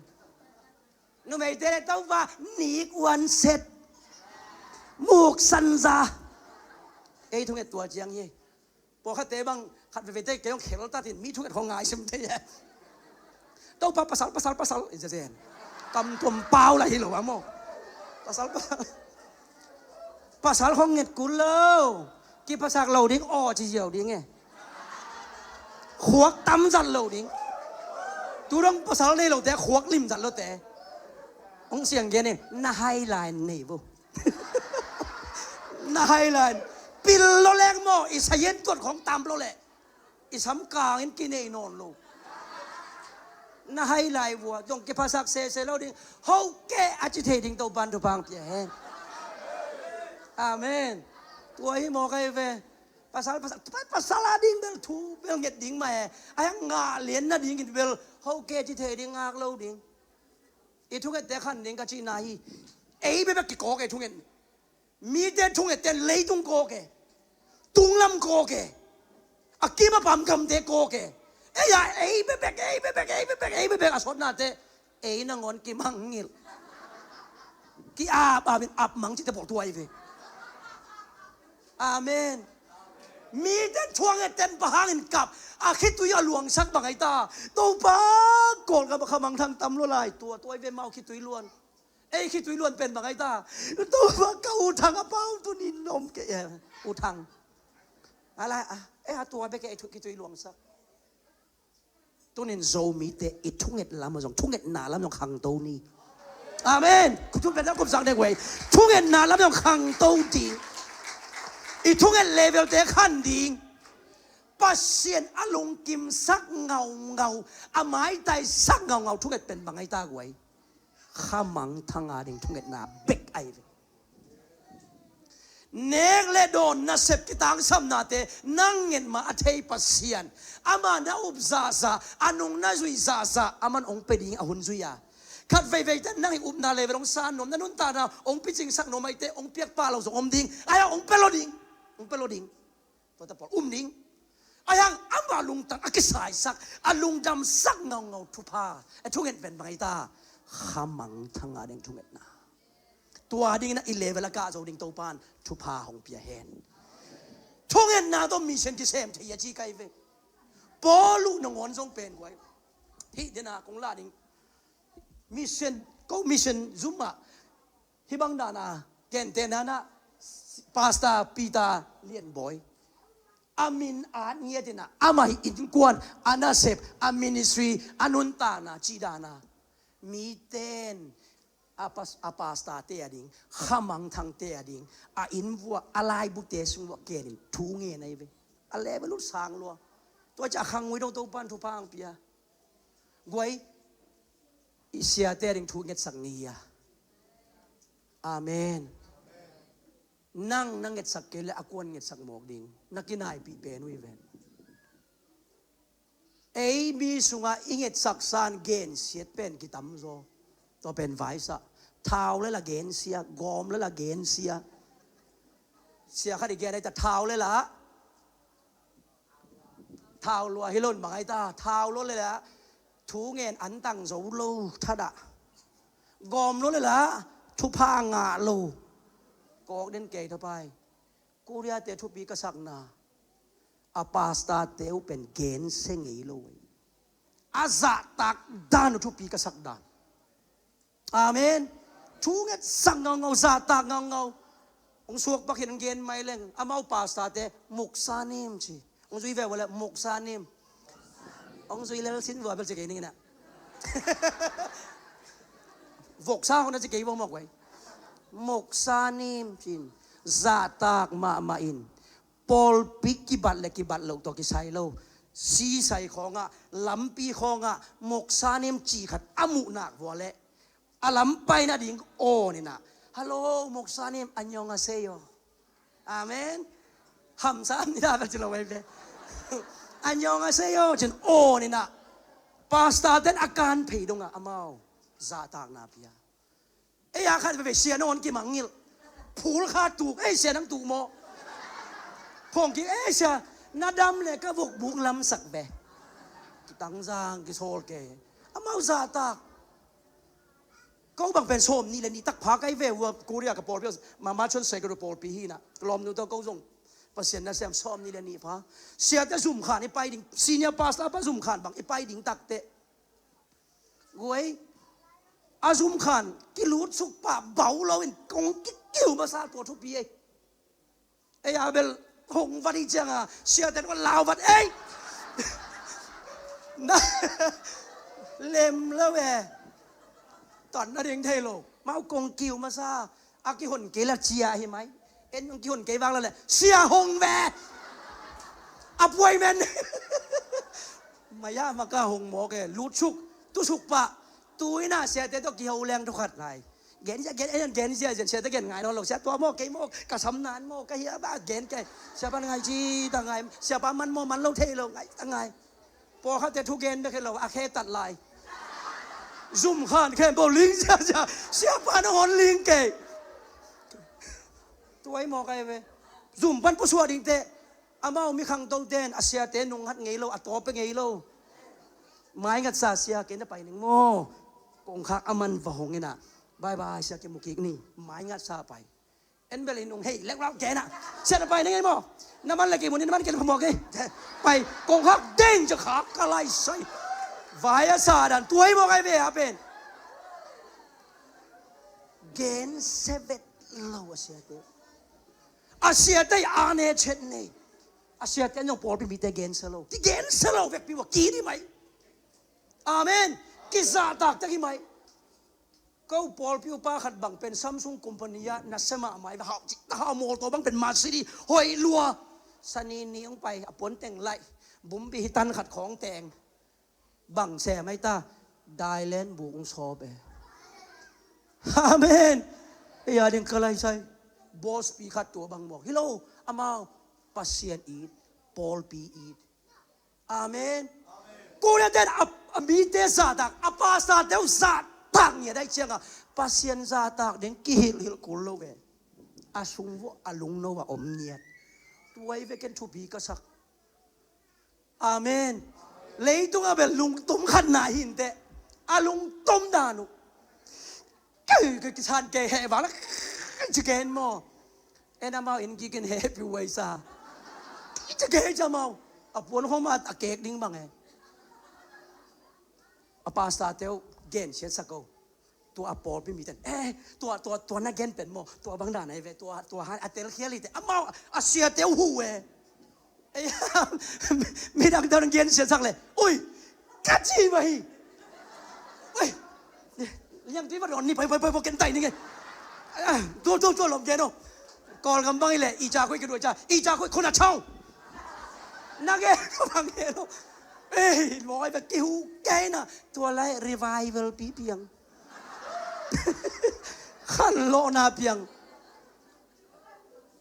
Numeite le Topa nik uan set, muk sanza. Ei thunget tua ciang hi. Pawlkhatte bang khat veveite kei hong kheltat in mi thunget khawng ngai sim thei e. Topa pasal, pasal, pasal i zazen. Kam tuam pau la hi lo a maw. Pasal, pasal. Pasal khawng nget kul lo. Kipasak lo ding aw ci ziau ding e. Khuak tam zat lo ding. Tu dong pasal nei lote khuak lim zat lote. Hong siang gen in na hai lai nei vo. Na hai lai. Pil lo leng maw, i sayen tuat khawng tam lo leh. I sam kangin kinei nawn lo. Na hai lai vua zong kiphasak sese lo ding. Ho keh a ci thei ding Topan thupha hong pia hen. Amen. Tua hi mawk ahi ve. Pasal, pasal, pasal a ding bel thu bel nget ding mah e. A hiang ngah lian nadingin bel ho keh ci thei ding, ngak lo ding. I thungette khan ding ka cihna hi. Ei bekbek kikawk e thunget. Mite thungette in leitung kawk e. Tunglam kawk e. A kim a pam gamte kawk e. Ei a, ei bekbek, ei bekbek, ei bekbek, ei bekbek a sawtnate. Ei nangawn kimangngilh. Ki-ap apin ap mang cihte pawl tua hi ve. Amen. Mite thuang etten pa hangin kap a khitui a luangsak bang ahi ta. Topa, Kawlgam ah khamangthang tam lua lai tua, tua i ve mau khitui luan. Ei khitui luan pen bang ahi ta. Topa, ka U Thang a pau tunin om kei e. U Thang. A lai a, e a tua bek e, khitui luangsak. Tunin Zomite i thunget lam zong, thungetna lam zong khangto ni. Amen. Thungetna kumsak dek wei. Thungetna lam zong khangto ding. I thunget levelte khan ding. Pasian a lungkimsak ngaungau, a maitaisak ngaungau thunget pen bang ahi ta guai. Khamangthang a ding thungetna bek ahi ve. Nek le dawn nasep kitangsamnate nang nget mah a thei Pasian, ama na up zahzah, a nung na zuih zahzah, aman hong pia ding a hun zui a. Khat veivei te nang i upna level hong san nuam, na nuntakna hong picingsak nuam ahite hong piak pah lo zong om ding. Ahi hang hong pia lo ding. Hong pia lo ding. Tua ta pawl um ding. Ahi hang ama lungtang a kisaisak, a lungdamsak ngaungau thupha, a thunget pen bang ahi ta. Khamangthang a ding thungetna. Tua dingin a i level a kah zo ding Topan thupha hong pia hen. Thungetna tawh mission kisem thei a ci ka hi ve. Paul uh nangawn zong pen guai. Hih dena kong lah ding. Mission, ko mission zum ah. Hih bang dana, gentehna ah, Pastor Peter Lian Bawi. A min at ngiat in ah, amah hih innkuan, a nasep, a ministry, a nuntakna, cih dana. Miten a pas-, a pastor te a ding, khamangthang te a ding, a inn vuah, a laibu te sung vuah kenin thu ngen ahi ve. A level uh sang lua. Tua ciah a khang ngui dong Topan thupha hong pia. Guai, i siate a ding thu ngetsak ngei a. Amen. Nang na ngetsak kei le a kuan ngetsak mawk ding. Na kinaipih pen uh hi ven. Ei mi sungah i ngetsak san gensiat pen kitam zaw. Tua pen vaisah. Thau le la gensia, gawm le la gensia. Sia khat i gen ahi ta thau le la. Thau lua hi lo in bang ahi ta, thau lua le la. Thu ngen antang zo lo thadah. Gawm lua le la, thupha ngah lo. Kawk den kei thapai. Korea te thupi ka sakna. A pastor te uh pen gensia ngei lo. A zahtak dan uh thupi ka sak dan. Amen. Thu ngetsak ngaungau, zahtak ngaungau. Hong suak pak hin hong gen mai leng. Amau pastor te, muksa nim ci. Hong zui ve ua le, muksa nim. Hong zui lel sin vua bel ci kei ning ina. Voksa hong na ci kei vua mok wei. Muksa nim cin. Zahtak mahmah in. Pawlpi kibat le kibat loh tawh kisai lo. Sisai khawngah, lampi khawngah, muksa nim ci khat a muh nak vua le. A lam pai nading awn inah. Hello, muksa nim, annyeonghaseyo. Amen. Hamsa am nida bel ci lo veve. Annyeonghaseyo cin awn inah. Pastor ten a kan phei dongah amau zahtakna pia. Ei a khat veve sia nangawn kimangngilh. Phul kha tuk, ei sia nang tuk maw. Phawng kik, ei sia, na dam le ka vokbuk lamsak ve. Kitangzang kisawl ke. Amau zahtak. Ko bang pen sawm nih le nih tak pha kai ve ua Korea ka pawlpi, Mama Chon Secondary pawlpi hi na. Lawmnu tawh ko zong Pasian na sem sawm nih le nih pha. Siate zum khan i pai ding, senior pastor pa zum khan bang i pai ding takte. Guai, a zum khan kilut suk pah bau lo in kong kikiu masa tua thupi ei. Ei a bel hong vat i cianga siate tua lau vat ei. Na lem lo e. Tan na ding thei lo. Mau kong kiu masa. A kihon kei la cia hi mai. En kong kihon kei vang la le sia hong ve. Appointment. Maya maka hong mawk e, lutsuk, tusuk pah. Tu-in ah siate tawh kiho leng thukhat lai. Gen zia, gen, en gen zia, gen siate gen ngai nawn lo. Sia tua maw, kei maw, ka sam nan maw, ka hia ba gen kei. Siapa ngai ci ta ngai, siapa man maw, man lo thei lo, ngai ta ngai. Pawlkhatte thugen bek hi lo, a khe tat lai. Zum khan khen bo ling zia zia, siapa na hon ling kei. Tua i mawk ai ve. Zum pan pusuah dingte. Amau mi khangtote in a siate nunghat ngei lo, a tawpe ngei lo. Maingatsa sia kei na pai ning maw. Kongkhak a man va hong in ah. Bye bye sia kei mu kik ni. Maingatsa pai. En bel in ung hei lek rau kei na. Sia na pai ning ei maw. Na man le kei mu ni na man kei na phamawh kei. Pai kongkhak deng cia khak ka lai sai. Vai a sa dan tua i mawk ai ve a pen. Gensia vet lo a siate. A siate a ne chet nei. A siate nyong pawlpi mite gensia lo. Kigensia lo vekpi ua ki di mai. Amen. Kizahtak tak hi mai. Ko pawlpi upa khat bang pen Samsung company ah na sia mahmah hi ve. Hau, hau mawtaw bang pen Mercedes hoih lua. Sani ni hong pai a puan teng laih. Bumbi hi tan khat khawng teng. Bang sem ai ta, Thailand buk hong sawp e. Amen. Ei a ding ka lai sai. Boss pi khat tua bang mawk hi lo. Amau Pasian it, pawlpi it. Amen. Kune ten a, a mite zahtak, a pastor teu zahtak ngiat ai cianga Pasian zahtak ding kihilhhilh kul lo ve. A sung vuah a lungno a om ngiat. Tua i veken thupi ka sak. Amen. Leitung a bel lungtum khat na hinte. A lungtum dan uh. Kei, kei kisan kei heh vang la. Ci ken maw. En amau in kikin heh piu wai sa. Ci kei ca mau. A puan hom a kek ding bang e. A pastor teu gen siat sa ko. Tua a pawlpi miten. Eh, tua, tua, tua na gen pen maw. Tua bang dan ai ve. Tua, tua han a tel khial ite. Amau a sia teu hu e. Ei, midang tawh nong gensiatsak le ui, ka ci mah hi. Ui, liangtui va dawn ni pai pai pai pai ken tai ni nge. Tu tu tu lom gen o. Kawlgam bang hi le i ca khuih ka duai ca i ca khuih khun a chau. Na gen o bang gen o. Ei, mawi va kihu kei na. Tua lai revival pi piang. Khanlawhna piang.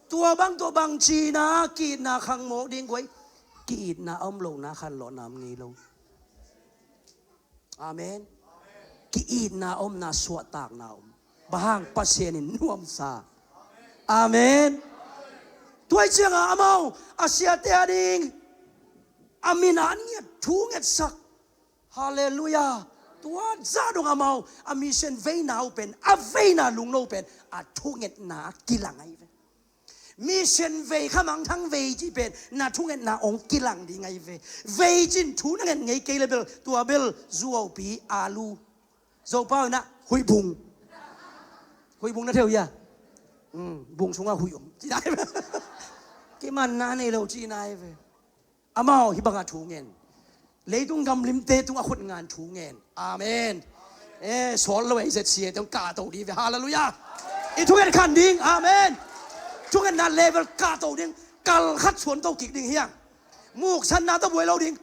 Tua bang tua bang cina ki-itna khang mawk ding guai. Ki-itna a om lohna khanlawhna om ngei lo. Amen. Ki-itna a omna suahtakna om. Bang hang Pasian in nuamsa. Amen. Tuai cianga amau a siate a ding a min a an ngiat thu ngetsak. Halleluiah. Tua zah dong amau a mission veina uh pen a veina lungno pen a thungetna kilang ahi ve. Mission vei khamangthang vei cih pen na thungetna ong kilang ding ahi ve. Vei cin thu na nget ngei kei le bel tua bel zuaupi alu. Zopau ina huih bung. Huih bung na theu hia. Bung sunga huih om cih nai ve. Kimanna nei lo cih nai ve. Amau hih bangah thu ngen. Leitung gamlimte tungah khut ngan thu ngen. Amen. Eh, sawt lo ei zet sia teng kahto dih ve. Halleluiah. I thunget khan ding. Amen. Thungetna level kahto ding. Kal khat suanto kik ding hiang. Muksanna tawh buai lo ding.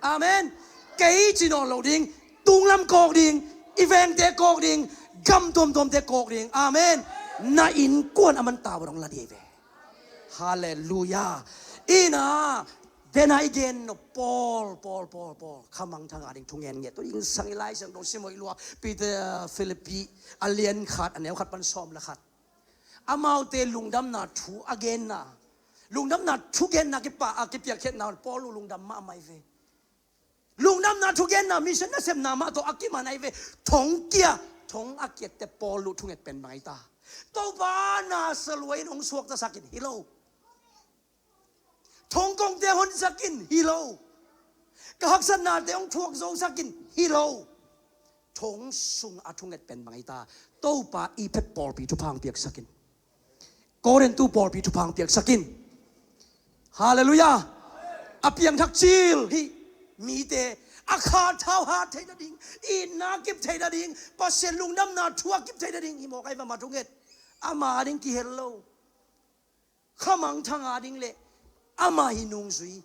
Amen. Kei ci nawn lo ding. Tunglam kawk ding. I vengte kawk ding. Gam tuamtuamte kawk ding. Amen. Na innkuan a man tau dong la dih ve. Halleluiah. Ina dena i gen no Paul, Paul, Paul, Paul khamangthang a ding thungen ngiat tu ding sang i Lai Siangtho sim hoih lua. Peter, Philippi a lian khat a neu khat pan sawm le khat. Amaute lungdamna thu a genna, lungdamna thu genna kipa a kipiakkhiatna Paul uh lungdam mahmah hi ve. Lungdamna thugenna mission nasepna mah tawh a kiman ahi ve. Thongkia, thong a kiatte Paul uh thunget pen bang ahi ta. Topa na saluai in hong suaktasak in hi lo. Thongkongte honsak in hi lo. Ka haksatnate hong thuak zosak in hi lo. Thong sung a thunget pen bang ahi ta. Topa i phet pawlpi thupha hong piaksak in. Korintu pawlpi thupha hong piaksak in. Halleluiah. A piangthak cil hi mite a kha thau hat theih nading, itna kip theih nading, Pasian lungdamna thu a kip theih nading hi mawk ahi va ma thunget. Ama a ding kihel lo. Khamangthang a ding le Ama hi nungzui.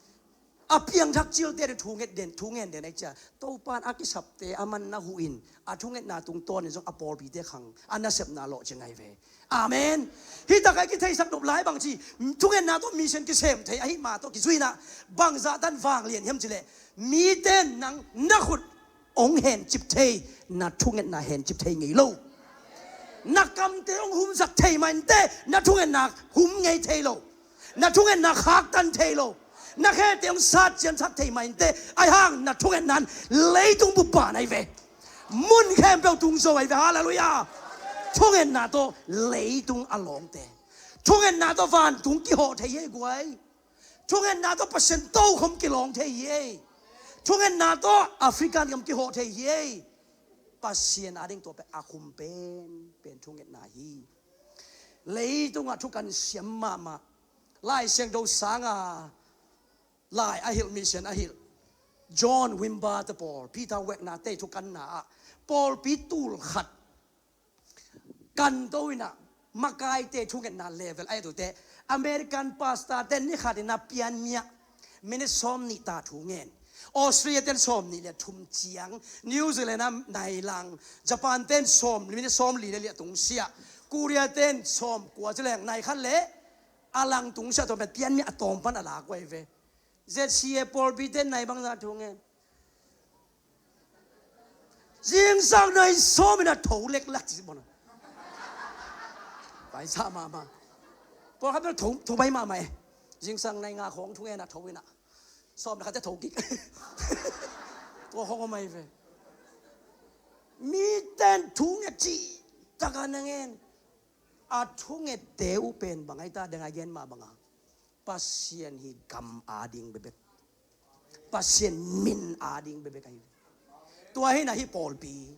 A piangthak cilte thu nget den, thu ngen den ahi cia. Topa in a kisapte a man na huh in, a thungetna tungtawnin zong a pawlpite khang a nasepna lawh cing ahi ve. Amen. Hi takah i kitheisak nop lai bang ci, thungetna tawh mission kisem thei ahi ma tawh kizuina bangzah tan vanglian hiam cileh, mite nang na khut hong hencip thei, na thungetna hencip thei ngei lo. Na kamte hong humsak thei mah inteh, na thungetna hum ngei thei lo. Na thungetna khaktan thei lo. Na khete hong sat ciansak thei mah inteh, ahi hang na thungetna in leitung bup ban ahi ve. Mun khempeuh tung zo ahi ve. Halleluiah. Thungetna tawh leitung a lawngte, thungetna tawh vantung kihawh thei hi ei guai. Thungetna tawh Pasian tokhom kilawng thei hi ei. Thungetna tawh Africa gam kihawh thei hi ei. Pasian ading tua pen a khum penpen thungetna hi. Leitungah thu kan siam mahmah. Lai Siangtho sanga lai a hilh, mission a hilh John Wimber te pawl, Peter Wagner te thu kanna ah pawlpi tul khat kan to inah makaite thungetna level a et uh teh, American pastor te ni khat inah pianmi ah minute sawm nih ta thu ngen. Australia ten sawm nih le thum ciang, New Zealand ah nai lang, Japan ten sawm, minute sawm li le liah tungsiah, Korea ten sawm kua ci leng nai khat le a lang tungsiah tawm pen pianmi a tawm pan a lak uh ahi ve. Z C A pawlpi ten nai bangzah thu ngen. Zingsang nai sawm in a tho leklak ci bona. Paisa mahmah. Pawlkhat bel tho, tho bai mahmah e. Zingsang nai nga khawng thu ngen a tho inah sawm le khat te tho kik. Tua khawng om ahi ve. Miten thu nget cih taka na ngen. A thungette uh pen bang ahi ta, deng a gen mah banga Pasian hi gam ading bekbek, Pasian min ading bekbek ahi. Tua hi na hi pawlpi,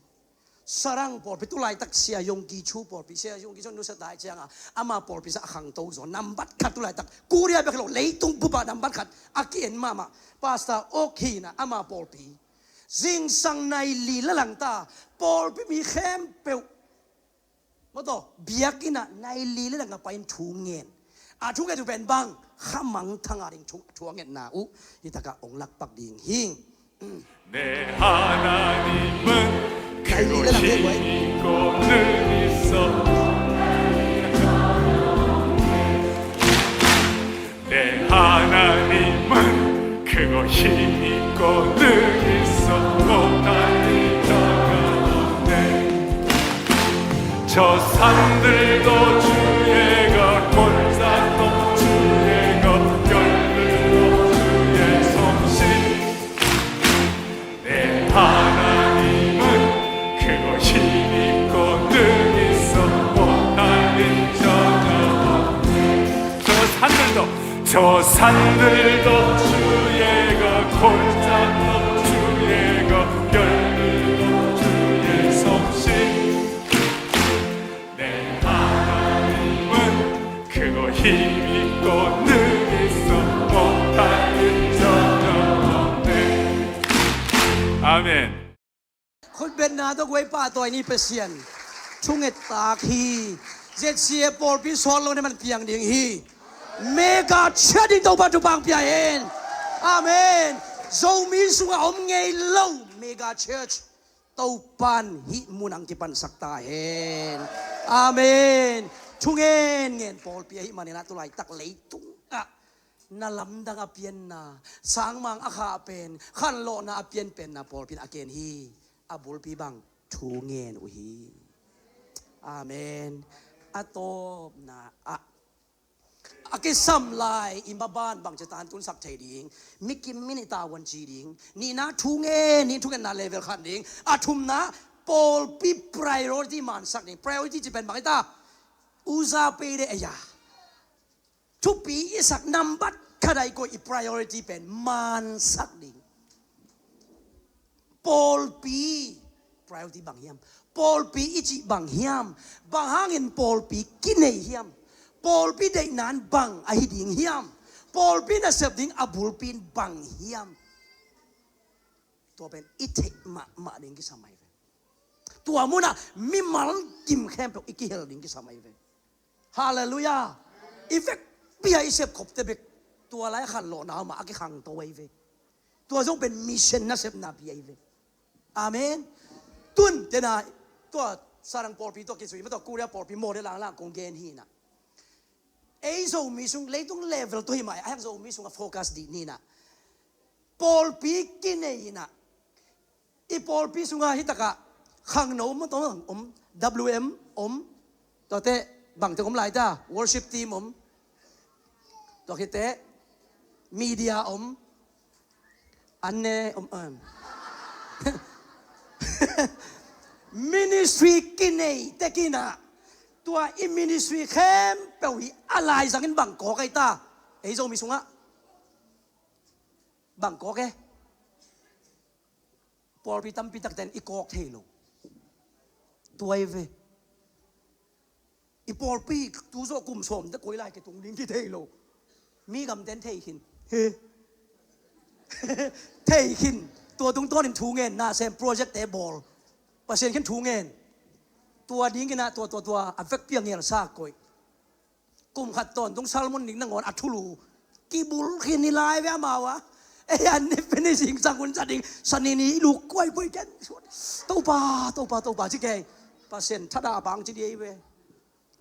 Sarang pawlpi, tulaitak Sia Yonggi Cho pawlpi, Sia Yonggi Cho nusia tai cianga ama pawlpi sa a khangto zaw, nambat khat tulaitak Korea bek lo, leitung bupa nambat khat a ki-en mahmah Pastor Ok hi na ama pawlpi. Zingsang nai li la langta pawlpi mi khempeuh Mawtaw, biakinn ah nai li le dang a pai in thu ngen. A thu ngen uh pen bang, kha mangthang a ding thu, thu a ngetna uh hi takah hong lakpak ding hi. 내 하나님은 크고 힘이 있고 능이 있어 내 하나님은 크고 힘이 있고 능이 있어 못할 일 전혀 없네 저 산들도 주의 것 골짜기도 주의 것 별들도 주의 솜씨 내 하나님은 크고 힘이 있고 능이 있어 못할 일 전혀 없네 저 산들도 저 산들도 주의 것 골짜기도 주의 것 별들도 주의 솜씨 내 하나님은 크고 힘이 있고 능이 있어 못할 일 전혀 없네 아멘 Khutbetna tawh guai pahtawi ni Pasian thunget tak hi. Z C A pawlpi sawt lo ne man piang ding hi. Mega church ding Topa thupha pia hen. Amen. Zomi sungah om ngei lo mega church Topan hih munang kipansak ta hen. Amen. Thungen ngen pawlpi ahi maninah tulaitak leitung ah na lamdang a pianna, sangmang a khah pen, khanlawhna a pianpenna pawlpi in a ken hi. A bulpi bang thu ngen uh hi. Amen. A tawpna ah a kisam lai i maban bang ci tan tunsak thei ding, mikim min i tavuan ci ding, nihna thu ngen, nih thungetna level khat ding, a thumna pawlpi priority mansak ding, priority ci pen bang i ta, uza pei de eya. Thupi i sak nambat khat ai koih i priority pen mansak ding. Pawlpi priority bang hiam? Pawlpi i cih bang hiam? Bang hangin pawlpi kinei hiam? Pawlpi deihna in bang ahi ding hiam? Pawlpi nasep ding a bulpi in bang hiam? Tua pen i theih mahmah ding kisam ahi ve. Tua munah mimal kim khempeuh i kihel ding kisam ahi ve. Halleluiah. I vekpi-a i sepkhopte bek Tua lai khanlawhna om a, a kikhangto ahi ve. Tua zong pen mission nasepna pi ahi ve. Amen. Tun tena tua Sarang pawlpi tua kizui ma tua Korea pawlpi maw le langlang kong gen hi na. Ei Zomi sung leitung level tua hi mai a hek Zomi sung a focus dih ni na. Pawlpi kinei na. I pawlpi sunga hi taka khangno om, om, om, W M om, tuate bangte om lai ta, worship team om, tua khite media om, anne om, um. Ministry kinei te kina, tua i ministry khempeuh hi a laizangin bangkawk ai ta, ei Zomi sunga bangkawk e. Pawlpi tampi takten i kawk thei lo. Tuai ve. I pawlpi tu zawh kum sawm te koi lai kitung ding ki thei lo. Mi gamten thei khin. He. Thei khin. Tua tungtawnin thu ngen, nasem project te bawl. Pasian khin thu ngen. Tua dingin ah tua, tua, tua a vekpi a ngelsa koih. Kum khat tawntung sermon ding nangawn a thulu kibul khin hi lai ve amau a. Ei an ni finishing sang hun sa ding, sa ni ni luk kuai puai ken. Topa, Topa, Topa ci kei. Pasian thada bang ci di ei ve.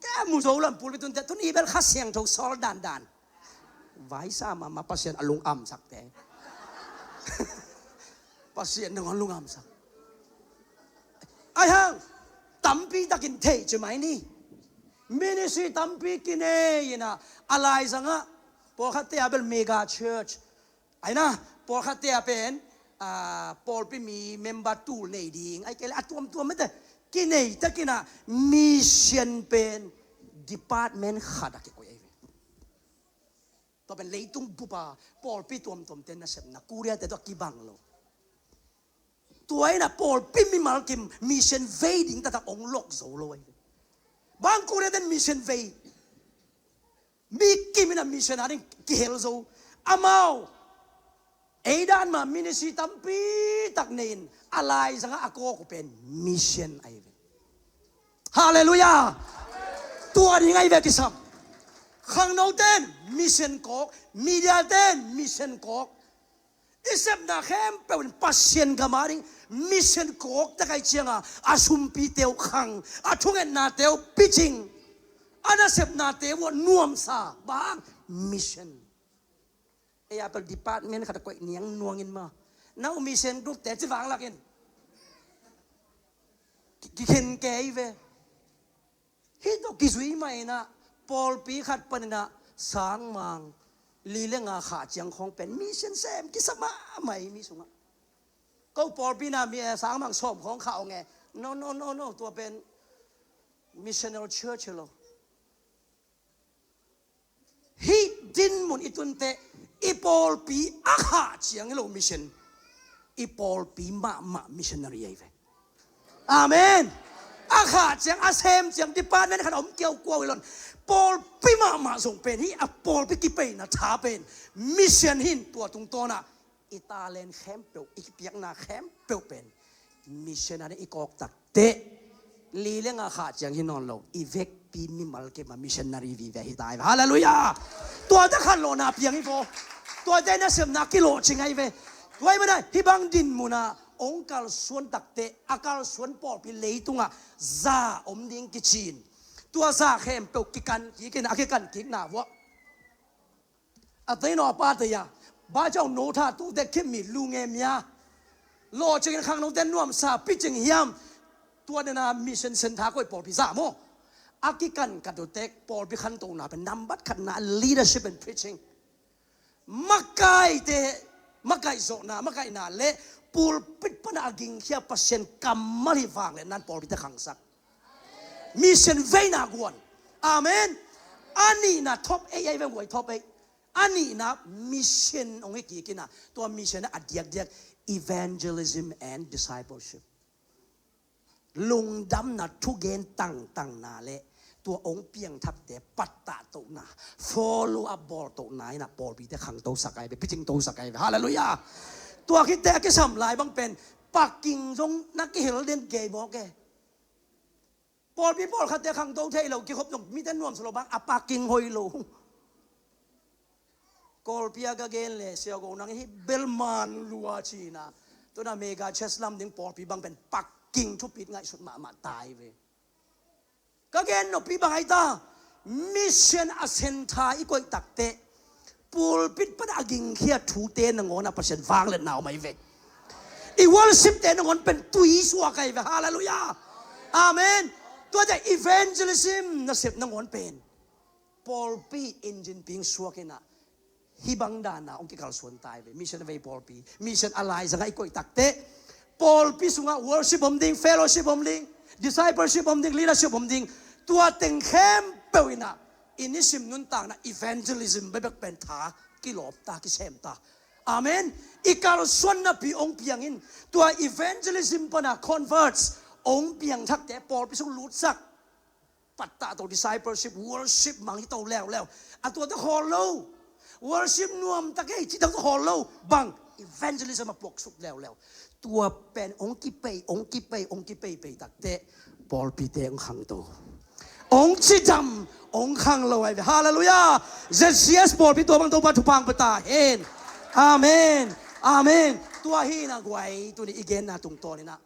Ke mu zo lam pulpit tun te tun i bel Kha Siangtho sawl dandan. Vaisa mama Pasian a lungam sak te. Pasian nangawn lungam sak. Ai hang tampi takin thei ci mai ni. Ministry tampi kinei ina, a laizanga pawlkhatte a bel mega church. Aina pawlkhatte a pen, ah, pawlpi mi member tul nei ding ai kei le a tuamtuam mete kinei takina mission pen department khat a kikoih ai ve. Tua pen leitung bupa pawlpi tuamtuamte nasepna Korea te tua kibang lo. Tua ina pawlpi mimal kim mission vei ding taktak ong lok zo lo ai ve. Bang Korea ten mission vei. Mi kim ina mission a ding kihel zo. Amau ei dan ma ministry tampi tak nei in a laizanga a kawk uh pen mission ai ve. Halleluiah. Tua ding ai ve kisam. Khangno ten mission kawk, media ten mission kawk. I sepna khempeuh in Pasian gam a ding mission kawk tak ai cianga a sumpi teu khang, a thungetna teu picing, a nasepna teu a nuamsa bang mission. Ei a pel department khat a koih niang nuangin ma na u mission group te ci vang lakin kikhen kei ve. Hih tawh kizui mah inah pawlpi khat paninah sangmang li le nga khah ciang khawng pen mission sem kisa mahmah i mi sungah. Ko pawlpi na mi sangmang sawm khawng khah ong e. No, no, no, no, tua pen missional church hi lo. Hih dinmun i tunteh i pawlpi a khah ciang hi lo mission, i pawlpi mahmah missionary ahi ve. Amen. A khah ciang a sem ciang department khat a om kiaukuau hi lo in pawlpi mahmah zong pen hih a pawlpi kipeina tha pen mission hi in tua tungtawnah i talent khempeuh, i kipiakna khempeuh pen mission ah i kawk takteh li le nga khah ciang hi nawn lo, i vekpi mimal kei mah missionary vive hi ta hi ve. Halleluiah. Tuate khanlawhna piang hi vaw. Tuate nasepna kilawhcing ahi ve. Tua hi mana hih bang dinmunah ong kalsuan takteh a kalsuan pawlpi leitungah za om ding kicin. Tua za khempeuh kikan kik in a kikan kikna vuah a tei naw a pa tei a ba ciau no tha tu te khim mi lu nge mia lawcingin khangno te nuamsa picing hiam? Tua nena mission center koih pawlpi za maw? A kikan ka tu tek pawlpi khantona pen nambat khatna leadership and preaching. Makaite makaihzawhna makaihna le pulpit pana a gingkhia Pasian kammal hi vangliatnan pawlpite khangsak. Mission veina guan. Amen. A nihna top eight ahi veng guai top eight. A nihna mission ong hi kikina tua mission a diakdiak evangelism and discipleship. Lungdamna thugen tangtangna le tua ong piangthakte pattah tohna follow up bawl tohna ina pawlpite khangtosak ahi ve, picingtosak ahi ve. Halleluiah. Tua khitte a kisam lai bang pen paking zong na kihel den gei mawk e. Pawlpi pawlkhatte khangto thei lo kikhop zong mite nuamsa lo bang a paking hoi lo. Kawlpi a ka gen le siago nang hi bel man lua cina. Tuna mega church lam ding pawlpi bang pen pakking thupit ngaihsut mahmah tai ve. Ka gen noppi bang aita, mission a center i koih takte pulpit pan a gingkhia thute nangawn a Pasian vanglet nau mai ve. I worship te nangawn pen tui suak ai ve. Halleluiah. Amen. Tuate evangelism nasep nangawn pen pawlpi engine ping suak ina hih bang dana hong kikalsuan tai ve. Mission a vei pawlpi, mission a laizanga i koih takte pawlpi sungah worship om ding, fellowship om ding, discipleship om ding, leadership om ding. Tua teng khempeuh ina i nisim nuntakna evangelism bekbek pen tha kilawp ta, kisem ta. Amen. I kalsuan napi hong piangin tua evangelism pana converts hong piangthakte pawlpi sung lutsak pattah to, discipleship, worship mang hi to leuleu. A tuate khawl lo. Worship nuam tak ei cih tak tawh khawl lo. Bang evangelism a puaksuk leuleu. Tua pen hong kipei, hong kipei, hong kipei pei takte pawlpite hong khang to, hong cidam, hong khang lo ai ve. Halleluiah. Z C S pawlpi tua bang Topa thupha hong pia ta hen. Amen. Amen. Tua hi na guai tuni i genna tungtawn ina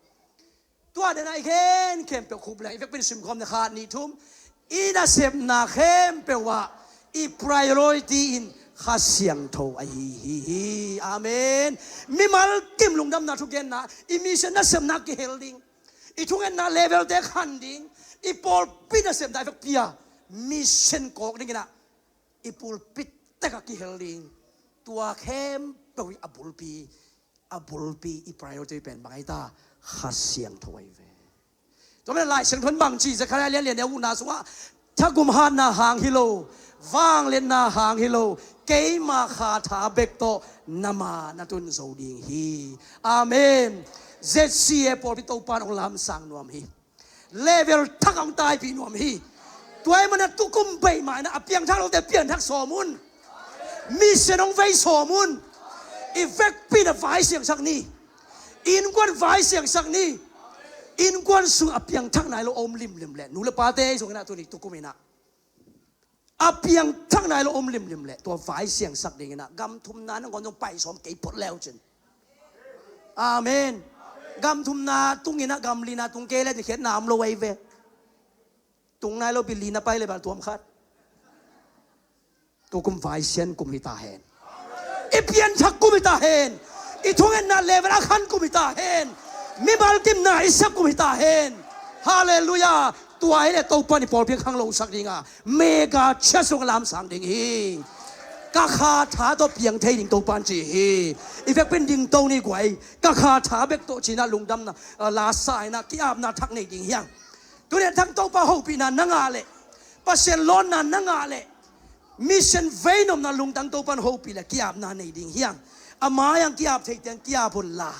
tua dena i gen khempeuh khup leng i vekpin simkhawm na khat nih thum. I nasepna khempeuh ah i priority in Kha Siangtho ahi hi hi. Amen. Mimal kim lungdamna thugenna, i mission nasepna kihel ding, i thungetna level te khan ding, i pawlpi nasepna i vekpi a mission kawk ding ina i pulpit tek a kihel ding. Tua khempeuh i a bulpi a bulpi i priority pen bang ai ta? Kha Siangtho ai ve. Tua mena Lai Siangtho in bang ci, Zekhariah lian lian nia ukna sungah, thakum hatna hang hi lo, vangliatna hang hi lo, keima kha tha bek tawh nama na tun zo ding hi. Amen. Z C A pawlpi Topa in hong lamsang nuam hi. Level thak a hong taipih nuam hi. Tua ahih manin tukum beimah in a piangthak lote pianthak sawm un. Mission hong vei sawm un. I vekpi in a vai siangsak ni. Innkuan vai siangsak ni. Innkuan sung a piangthak nai lo om limlim le nu le pate ei zong in a tuni tukum in a a piangthak nai lo om limlim le tua vai siangsak ding in a gam thumna nangawn zong pai sawm kei phot leu cin. Amen. Gam thumna tung in a gam lina tung kei le ni khiatna om lo ai ve. Tung nai lo pi lina pai le bal tuam khat. Tukum vai sian kum hi ta hen. I pianthak kum hi ta hen. I thungetna level a khan kum hi ta hen. Mimal kimna i sep kum hi ta hen. Halleluiah. Tua hi le Topa in i pawlpi khang lo sak ding a mega church hong lamsang ding hi. Ka kha tha tawh piang thei ding Topa in ci hi. I vekpin ding to ni guai. Ka kha tha bek tawh cina lungdamna, ah, lasa ina ki-apna thak nei ding hiang. Tuni a thang Topa hopihna na ngah le, Pasian lawnna na ngah le, mission vei nopna lungtang Topa in hopih le ki-apna nei ding hiang. A mai ang ki-ap thei tiang ki-ap un la,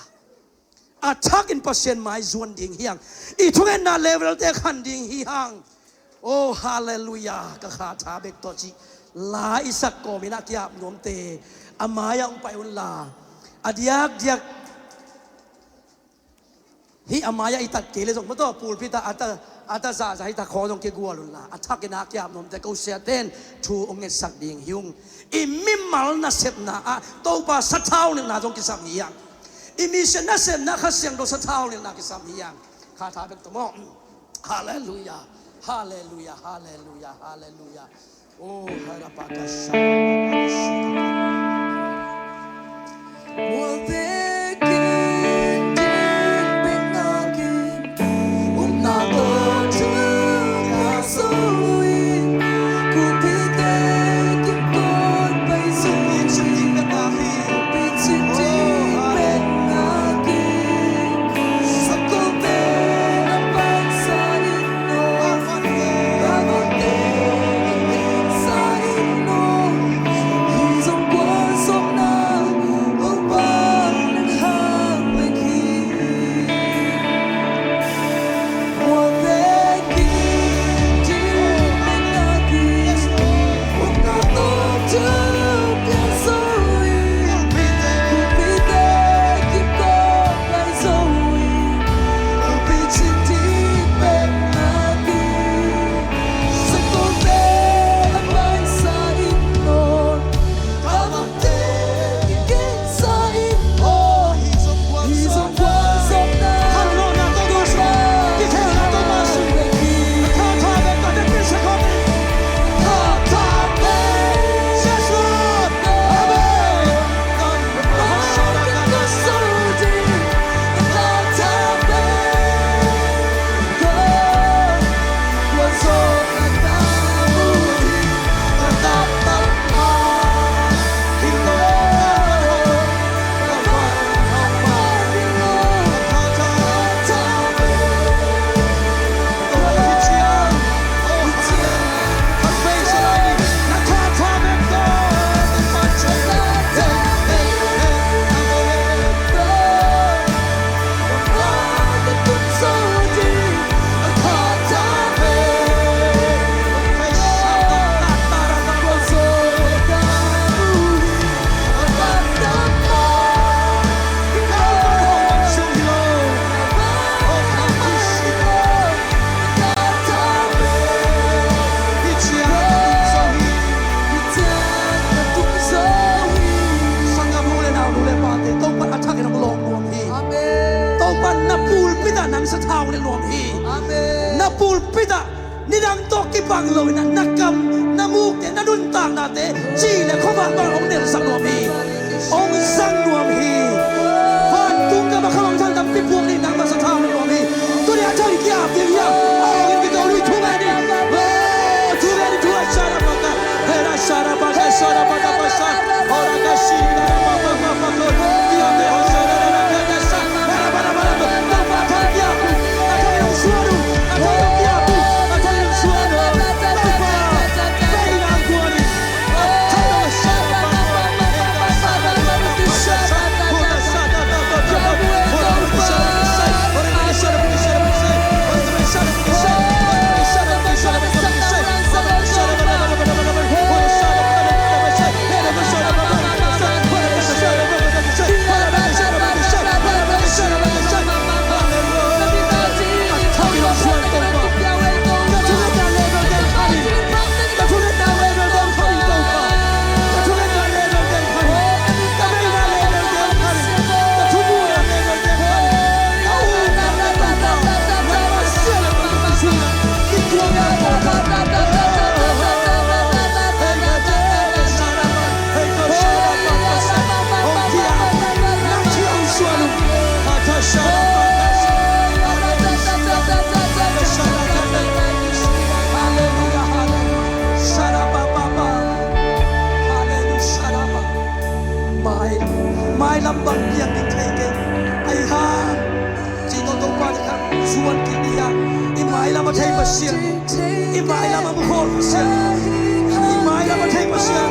a thakin Pasian mai zuan ding hiang. I thungetna level te khan ding hi hang. Oh, halleluiah. Ka kha tha bek tawh cih la i sak kawm in a ki-ap nuamte a mai ang pai un la, a diakdiak hih a mai-ah i tat kei le zong maw taw pulpit ah a ta, a ta zahzah hih ta khawng zong kigual unla a thakin a kiap nuamte ko siaten thu hong ngetsak ding hi ung. I mimal nasepna ah Topa sathau nilhna zong kisam hi hang. I mission nasepna Kha Siangtho sathau nilhna kisam hi hang. Kha tha bek tawh maw. Halleluiah. Halleluiah. Halleluiah. Halleluiah. Oh, harapakasha. pulpit ah nidang tawh kibang lo in ah na kam, na mukte, na nuntaknate ci le khuavak bang hong nelsak nuam hi. Hong zang nuam hi. Vantung gam ah khuavak thang tampi puak ni, nang masa tha hong nuam hi. Tuni a thang kia pia hia. Hong in kito ni thu ngai ni. Oh, thu ngai ni, thu ngai. Shara baka. Hera shara baka, shara baka basa. Ora ka shira baka baka baka. Kia te ho shara baka basa. Mai, mailam bang piang ding thei kei. Ai hang. Ci tawh Topa nih khat zuan kik dih hiam? I mailam a thei Pasian, i mailam a mukhol Pasian, i mailam a thei Pasian,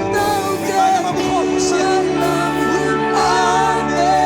i mailam a mukhol Pasian. Amen.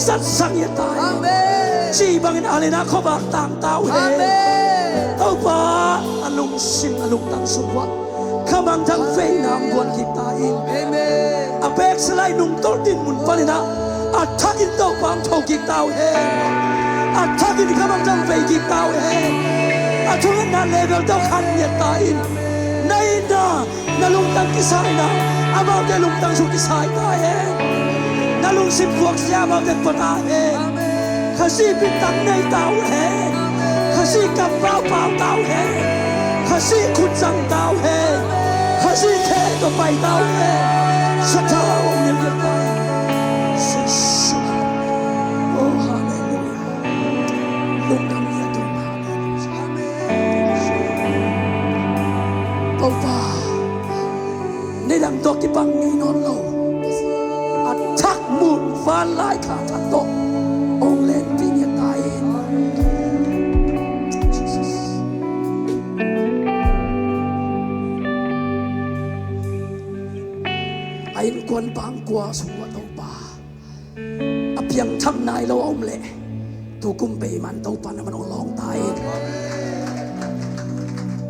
zatsak ngiat ta hen. Amen. Cih bangin a lina khuavak tang ta uh hen. Amen. Topa, a lungsim a lungtang sung uah khamangthang veina hong guan kik ta in. Amen. A peksa lai nungtolh dinmun panin ah a thakin Topa hong tho kik ta uh hen. A thakin khamangthang vei kik ta uh hen. A thungetna level tawh khan ngiat ta in. Na itna, na lungtang kisaina, amaute lungtang sung kisai ta hen. Na lungsim puaksia amaute pua ta hen. Khazih bintang nei ta uh hen. Khazih kampau pau ta uh hen. Khazih khut zang ta uh hen. Khazih khe tawh pai ta uh hen. Sathau hong nilh ngiat ta hen. Jesuh. Oh, halleluiah. Lungdam ngiat uh. Halleluiah. Topa, nidang tawh kibang ngei nawn lo, a thak mun vanlai kha thak tawh hong lenpih ngiat ta in. Jesus. A innkuan bangkua sung uah Topa, a piangthak nai lo a om leh, tukum bei man Topa na man hong lawng ta in.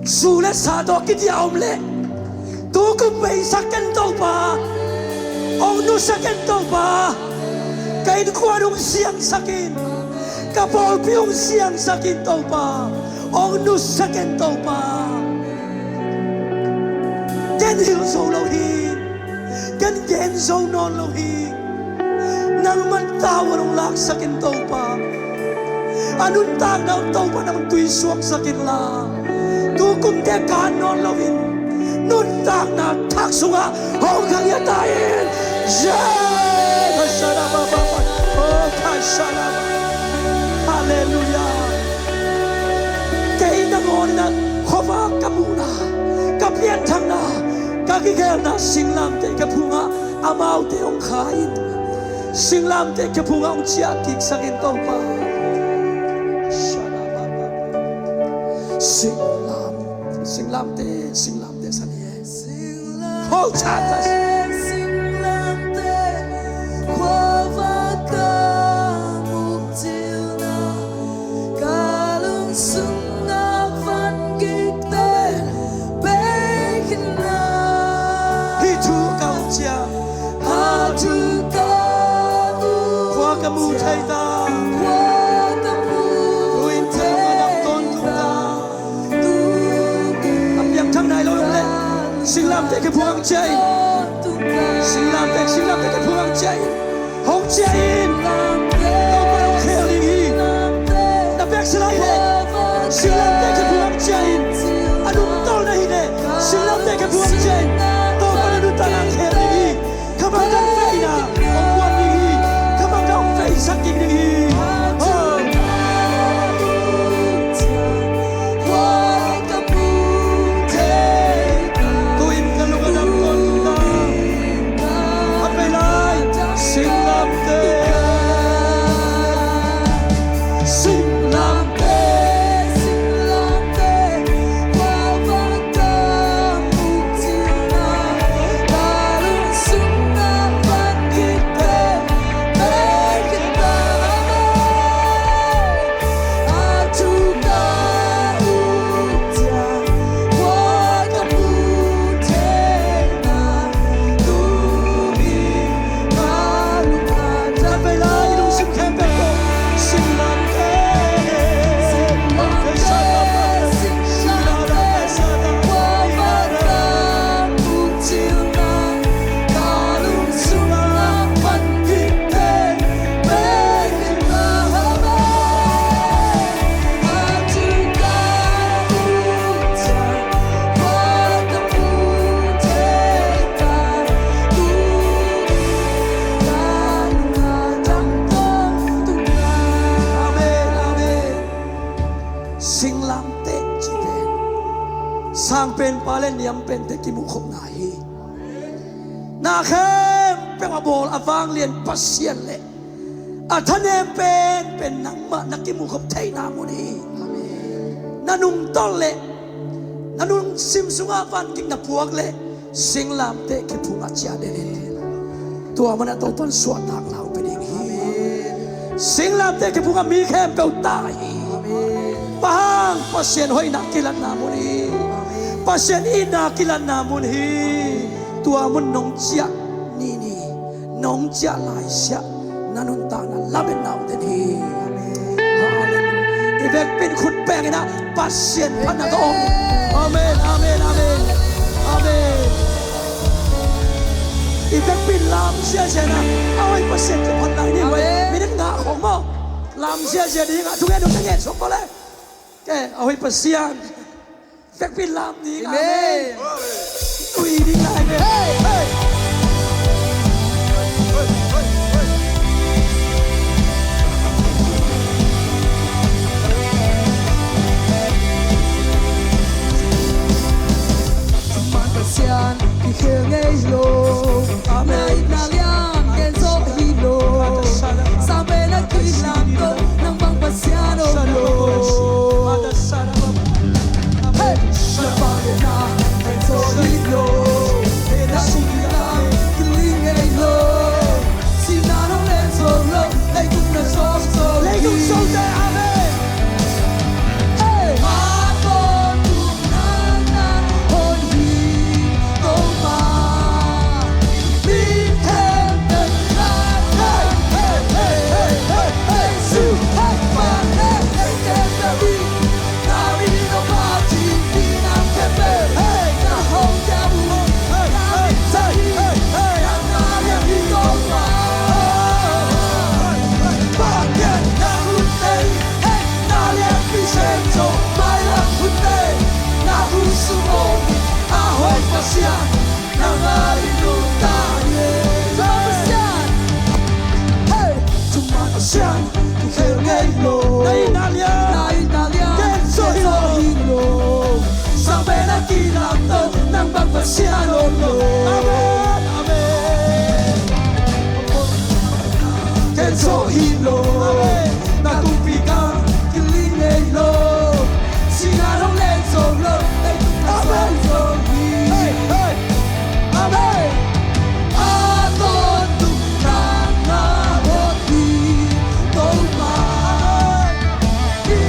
Zu le sa tawh kidiah a om leh, tukum beisak ken Topa, hong nusia ken Topa. Ka innkuan hong siangsak in, ka pawlpi hong siangsak in Topa, hong nusia ken Topa. Ken hilh zo lo hi. Ken gen zo nawn lo hi. Nangman tavuan hong laksak in Topa. A nuntakna uh Topa nangman tuisuaksak inla, tukumte kan nawn loin nuntakna thak sungah hong kha ngiat ta in. Jehovah Shalom. Oh, ka Shalom. Halleluiah. Kei nangawn in ah khuavak ka muhna, ka pianthakna, ka kikhelna singlamteh khe phungah amaute hong kha in. Singlamteh khe phungah hong ciah kiksak in Topa. Singlam, singlamteh, singlamteh sa ni e. Singlamteh, singlamteh, khuavak ka muk cilna, ka lungsung a van kik pen, pekna. Hih thu ka uk ciang, hih thu ka uk ciang, khua ka mu thei ta. Khua ka mu thei ta. Tuin ka lam tawntung ta. A piangthak nai lo hong leh, singlamteh khe phungah hong ciah in. Singlamteh, singlamteh khe phungah hong ciah in. Hong ciah in. Topa hong khel ding hi. Na peksa lai leh, singlamteh khe phungah hong ciah in. A nungtolh na hih leh, singlamteh khe phungah hong ciah in. Topa na nuntakna hong khel ding hi. Khamangthang veina hong guan ding hi. Khamangthang veisak kik ding hi. Oh. Tuin ka lung a dam tawntung ta. A pei lai, singlamteh. Singlamteh, singlamteh. Amen, amen. Singlamteh cih pen sangpenpa le niampente kimuhkhopna hi. Na khempeuh a bawl a vanglian Pasian le a thanem penpen nangmah na kimuhkhop theihna mun hi. Na nungtolh leh, na lungsim sungah vankik na puak leh, singlamteh khe phungah ciah den in. Tua manah Topan suahtakna hong pia ding hi. Singlamteh kiphung a mi khempeuh ta hi. Bang hang? Pasian hoihna kilatna mun hi. Pasian itna kilatna mun hi. Tua mun nong ciah ni ni, nong ciah laisiah na nuntakna lametna om den hi. Halleluiah. I vekpi in khut beng in ah Pasian phatna ka om. Amen, amen, amen. Amen. I vekpi in lam ziahziah in ah a hoih Pasian kiphatna i nei uh hi. Amen. Minute nga khawng maw lam ziahziah ding a, thungen dong na ngen sawm ko le. Ke a hoih Pasian. Vekpi in lam ding. Amen. Amen. Tui ding lai ve. Hey, hey. Pasian kikhel ngei lo. Amen. Na itna lian gen zo hi lo. Sang pen a kilang to, nang bang Pasian om lo. Hey! Na pau lian na gen zo hi lo. Na sung lian kiling ngei lo. Sihna nong len zo lo. Leitung na sawm zo hi. Leitung sawm te. Amen. Hey! Pasian, kikhel ngei lo. Na itna lian, na itna lian, ken zo hi lo. Sang pen a kilang to, nang bang Pasian om lo. Amen, amen. Ken zo hi lo. Amen. Na tungpi ka kiling ngei lo. Sihna nong len zo lo. Amen. Hey, hey. Amen. A tawntung nang na hot hi Topa. Amen.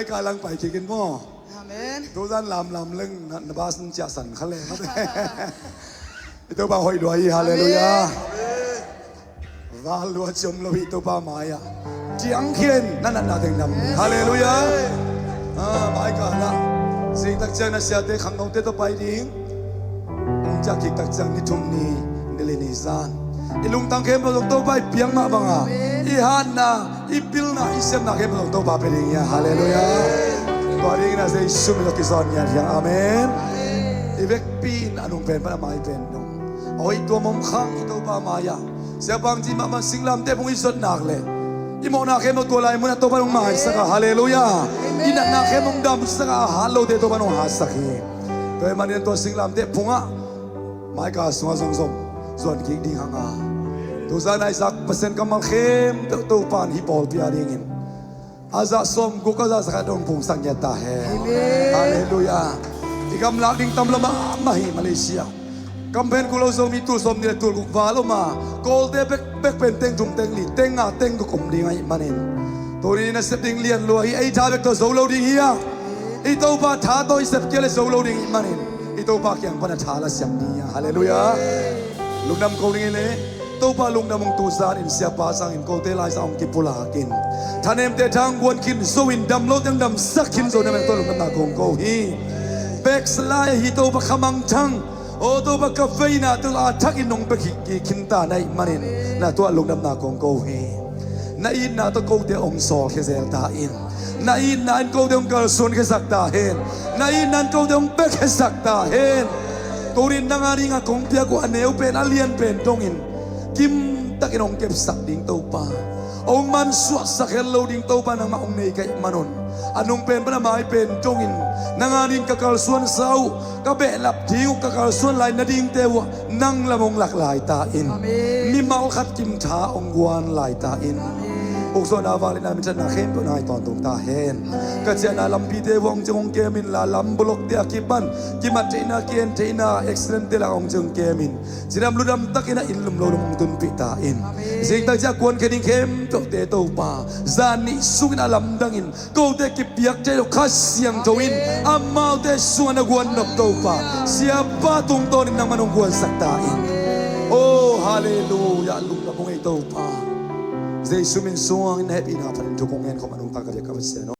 Ai ka lang pai kik in maw. Amen. Tuzan lamlam leng na, na bas cia san kha leng. I Topa hoih lua hi, halleluiah. Val lua ciam lo hi Topa mai-ah. Ciang khian na natna teng dam. Halleluiah. Ah, mai ka na. Zing tak ciang na siate khangnote tawh pai ding. Hong ciah kik tak ciang ni thum ni, ni li ni zan. I lungtang khempeuh zong Topa i piak mah banga, i hatna, i pilna, i siamna khempeuh zong Topa pia ding hi a. Halleluiah. Tua dingin a Jesu min tawh kizawn ngiat hi hang. Amen. I vekpi in a nung pen pan a mai pen dong a hoih tuam om khang i Topa mai-ah. Siapa hong ci mahmah singlamteh phung i zot nak leh i mawhna khempeuh tua lai munah Topa hong maisak a. Halleluiah. I natna khempeuh hong damsak a, a hat lote Topa hong hatsak hi. Tua ahih manin tua singlamteh phungah mai ka sungah zong zom zuan kik ding hang a. Tuzan Isaac Pasian kammal khempeuh Topa in hih pawlpi a dingin a zah sawmguk, a zah za khat hong pungsak ngiat ta hen. Amen. Halleluiah. I gamlak ding tam lo mahmah hi Malaysia. Kam phen kul lo Zomi tul sawmnih le tul guk val om a, Kawlte bek, bek pen teng thum teng li, teng nga teng guk om ding ahih manin, tuni in a sep ding lian lua hi. Ei tha bek tawh zo lo ding hi a, i Topa tha tawh i sep kei leh zo lo ding ahih manin, i Topa kiang pan a tha la siam ding hi a. Halleluiah. Lungdam ko ding hi leh, Topa lungdam ung. Tuzan in siapa sangin kote laizang hong kipulak in, thanemte tha hong guan khin zo in, dam lote hong damsak khin zo na meng tawh lungdamna kong ko hi. Backslide ahi Topa kha mangthang, aw Topa ka veina tawh a thakin hong pia kik khin ta na hih manin, na tungah lungdamna kong ko hi. Na itna tawh kote hong sawlkhia zel ta in. Na itna in kote hong kalsuankhiasak ta hen. Na itna in kote hong piakkhiasak ta hen. Tuni in nang a dingin kong piak uh a neu pen, a lian pen dongin kimtakin hong kepsak ding Topa, hong mansuahsak het lo ding Topa nangmah hong nei ka hih manun, a nung pen pan a mai pen dongin nang a dingin ka kalsuansa uh, ka behlap ding uh, ka kalsuan lai nadingte uh ah nang lam hong lak lai ta in. Amen. Mimal khat kim tha hong guan lai ta in. Amen. Ukzawhna, vangliatna, minthanna khempeuh nang a ding tawntung ta hen. Amen. Ka ciahna lampite uh ah hong ciang hong kem inla, lam bulokte a kipan kimat theihna, ki-en theihna, accident te lak hong ciang hong kem in, cidam ludam takin a inn lum lo lum hong tunpih ta in. Amen. Zingtak ciang kuankhia ding khempeuhte Topa, zan nih sungin a lamdangin kote kipiak thei lo Kha Siangtho in, amen, amaute sungah na guan nop Topa, siapa tungtawnin nangman hong guansak ta in. Amen. Oh, halleluiah, lungdam ung ei Topa. Jesu min sungin na hehpihna panin thu kong ngen khawm a nungta ka biak ka Pasian aw.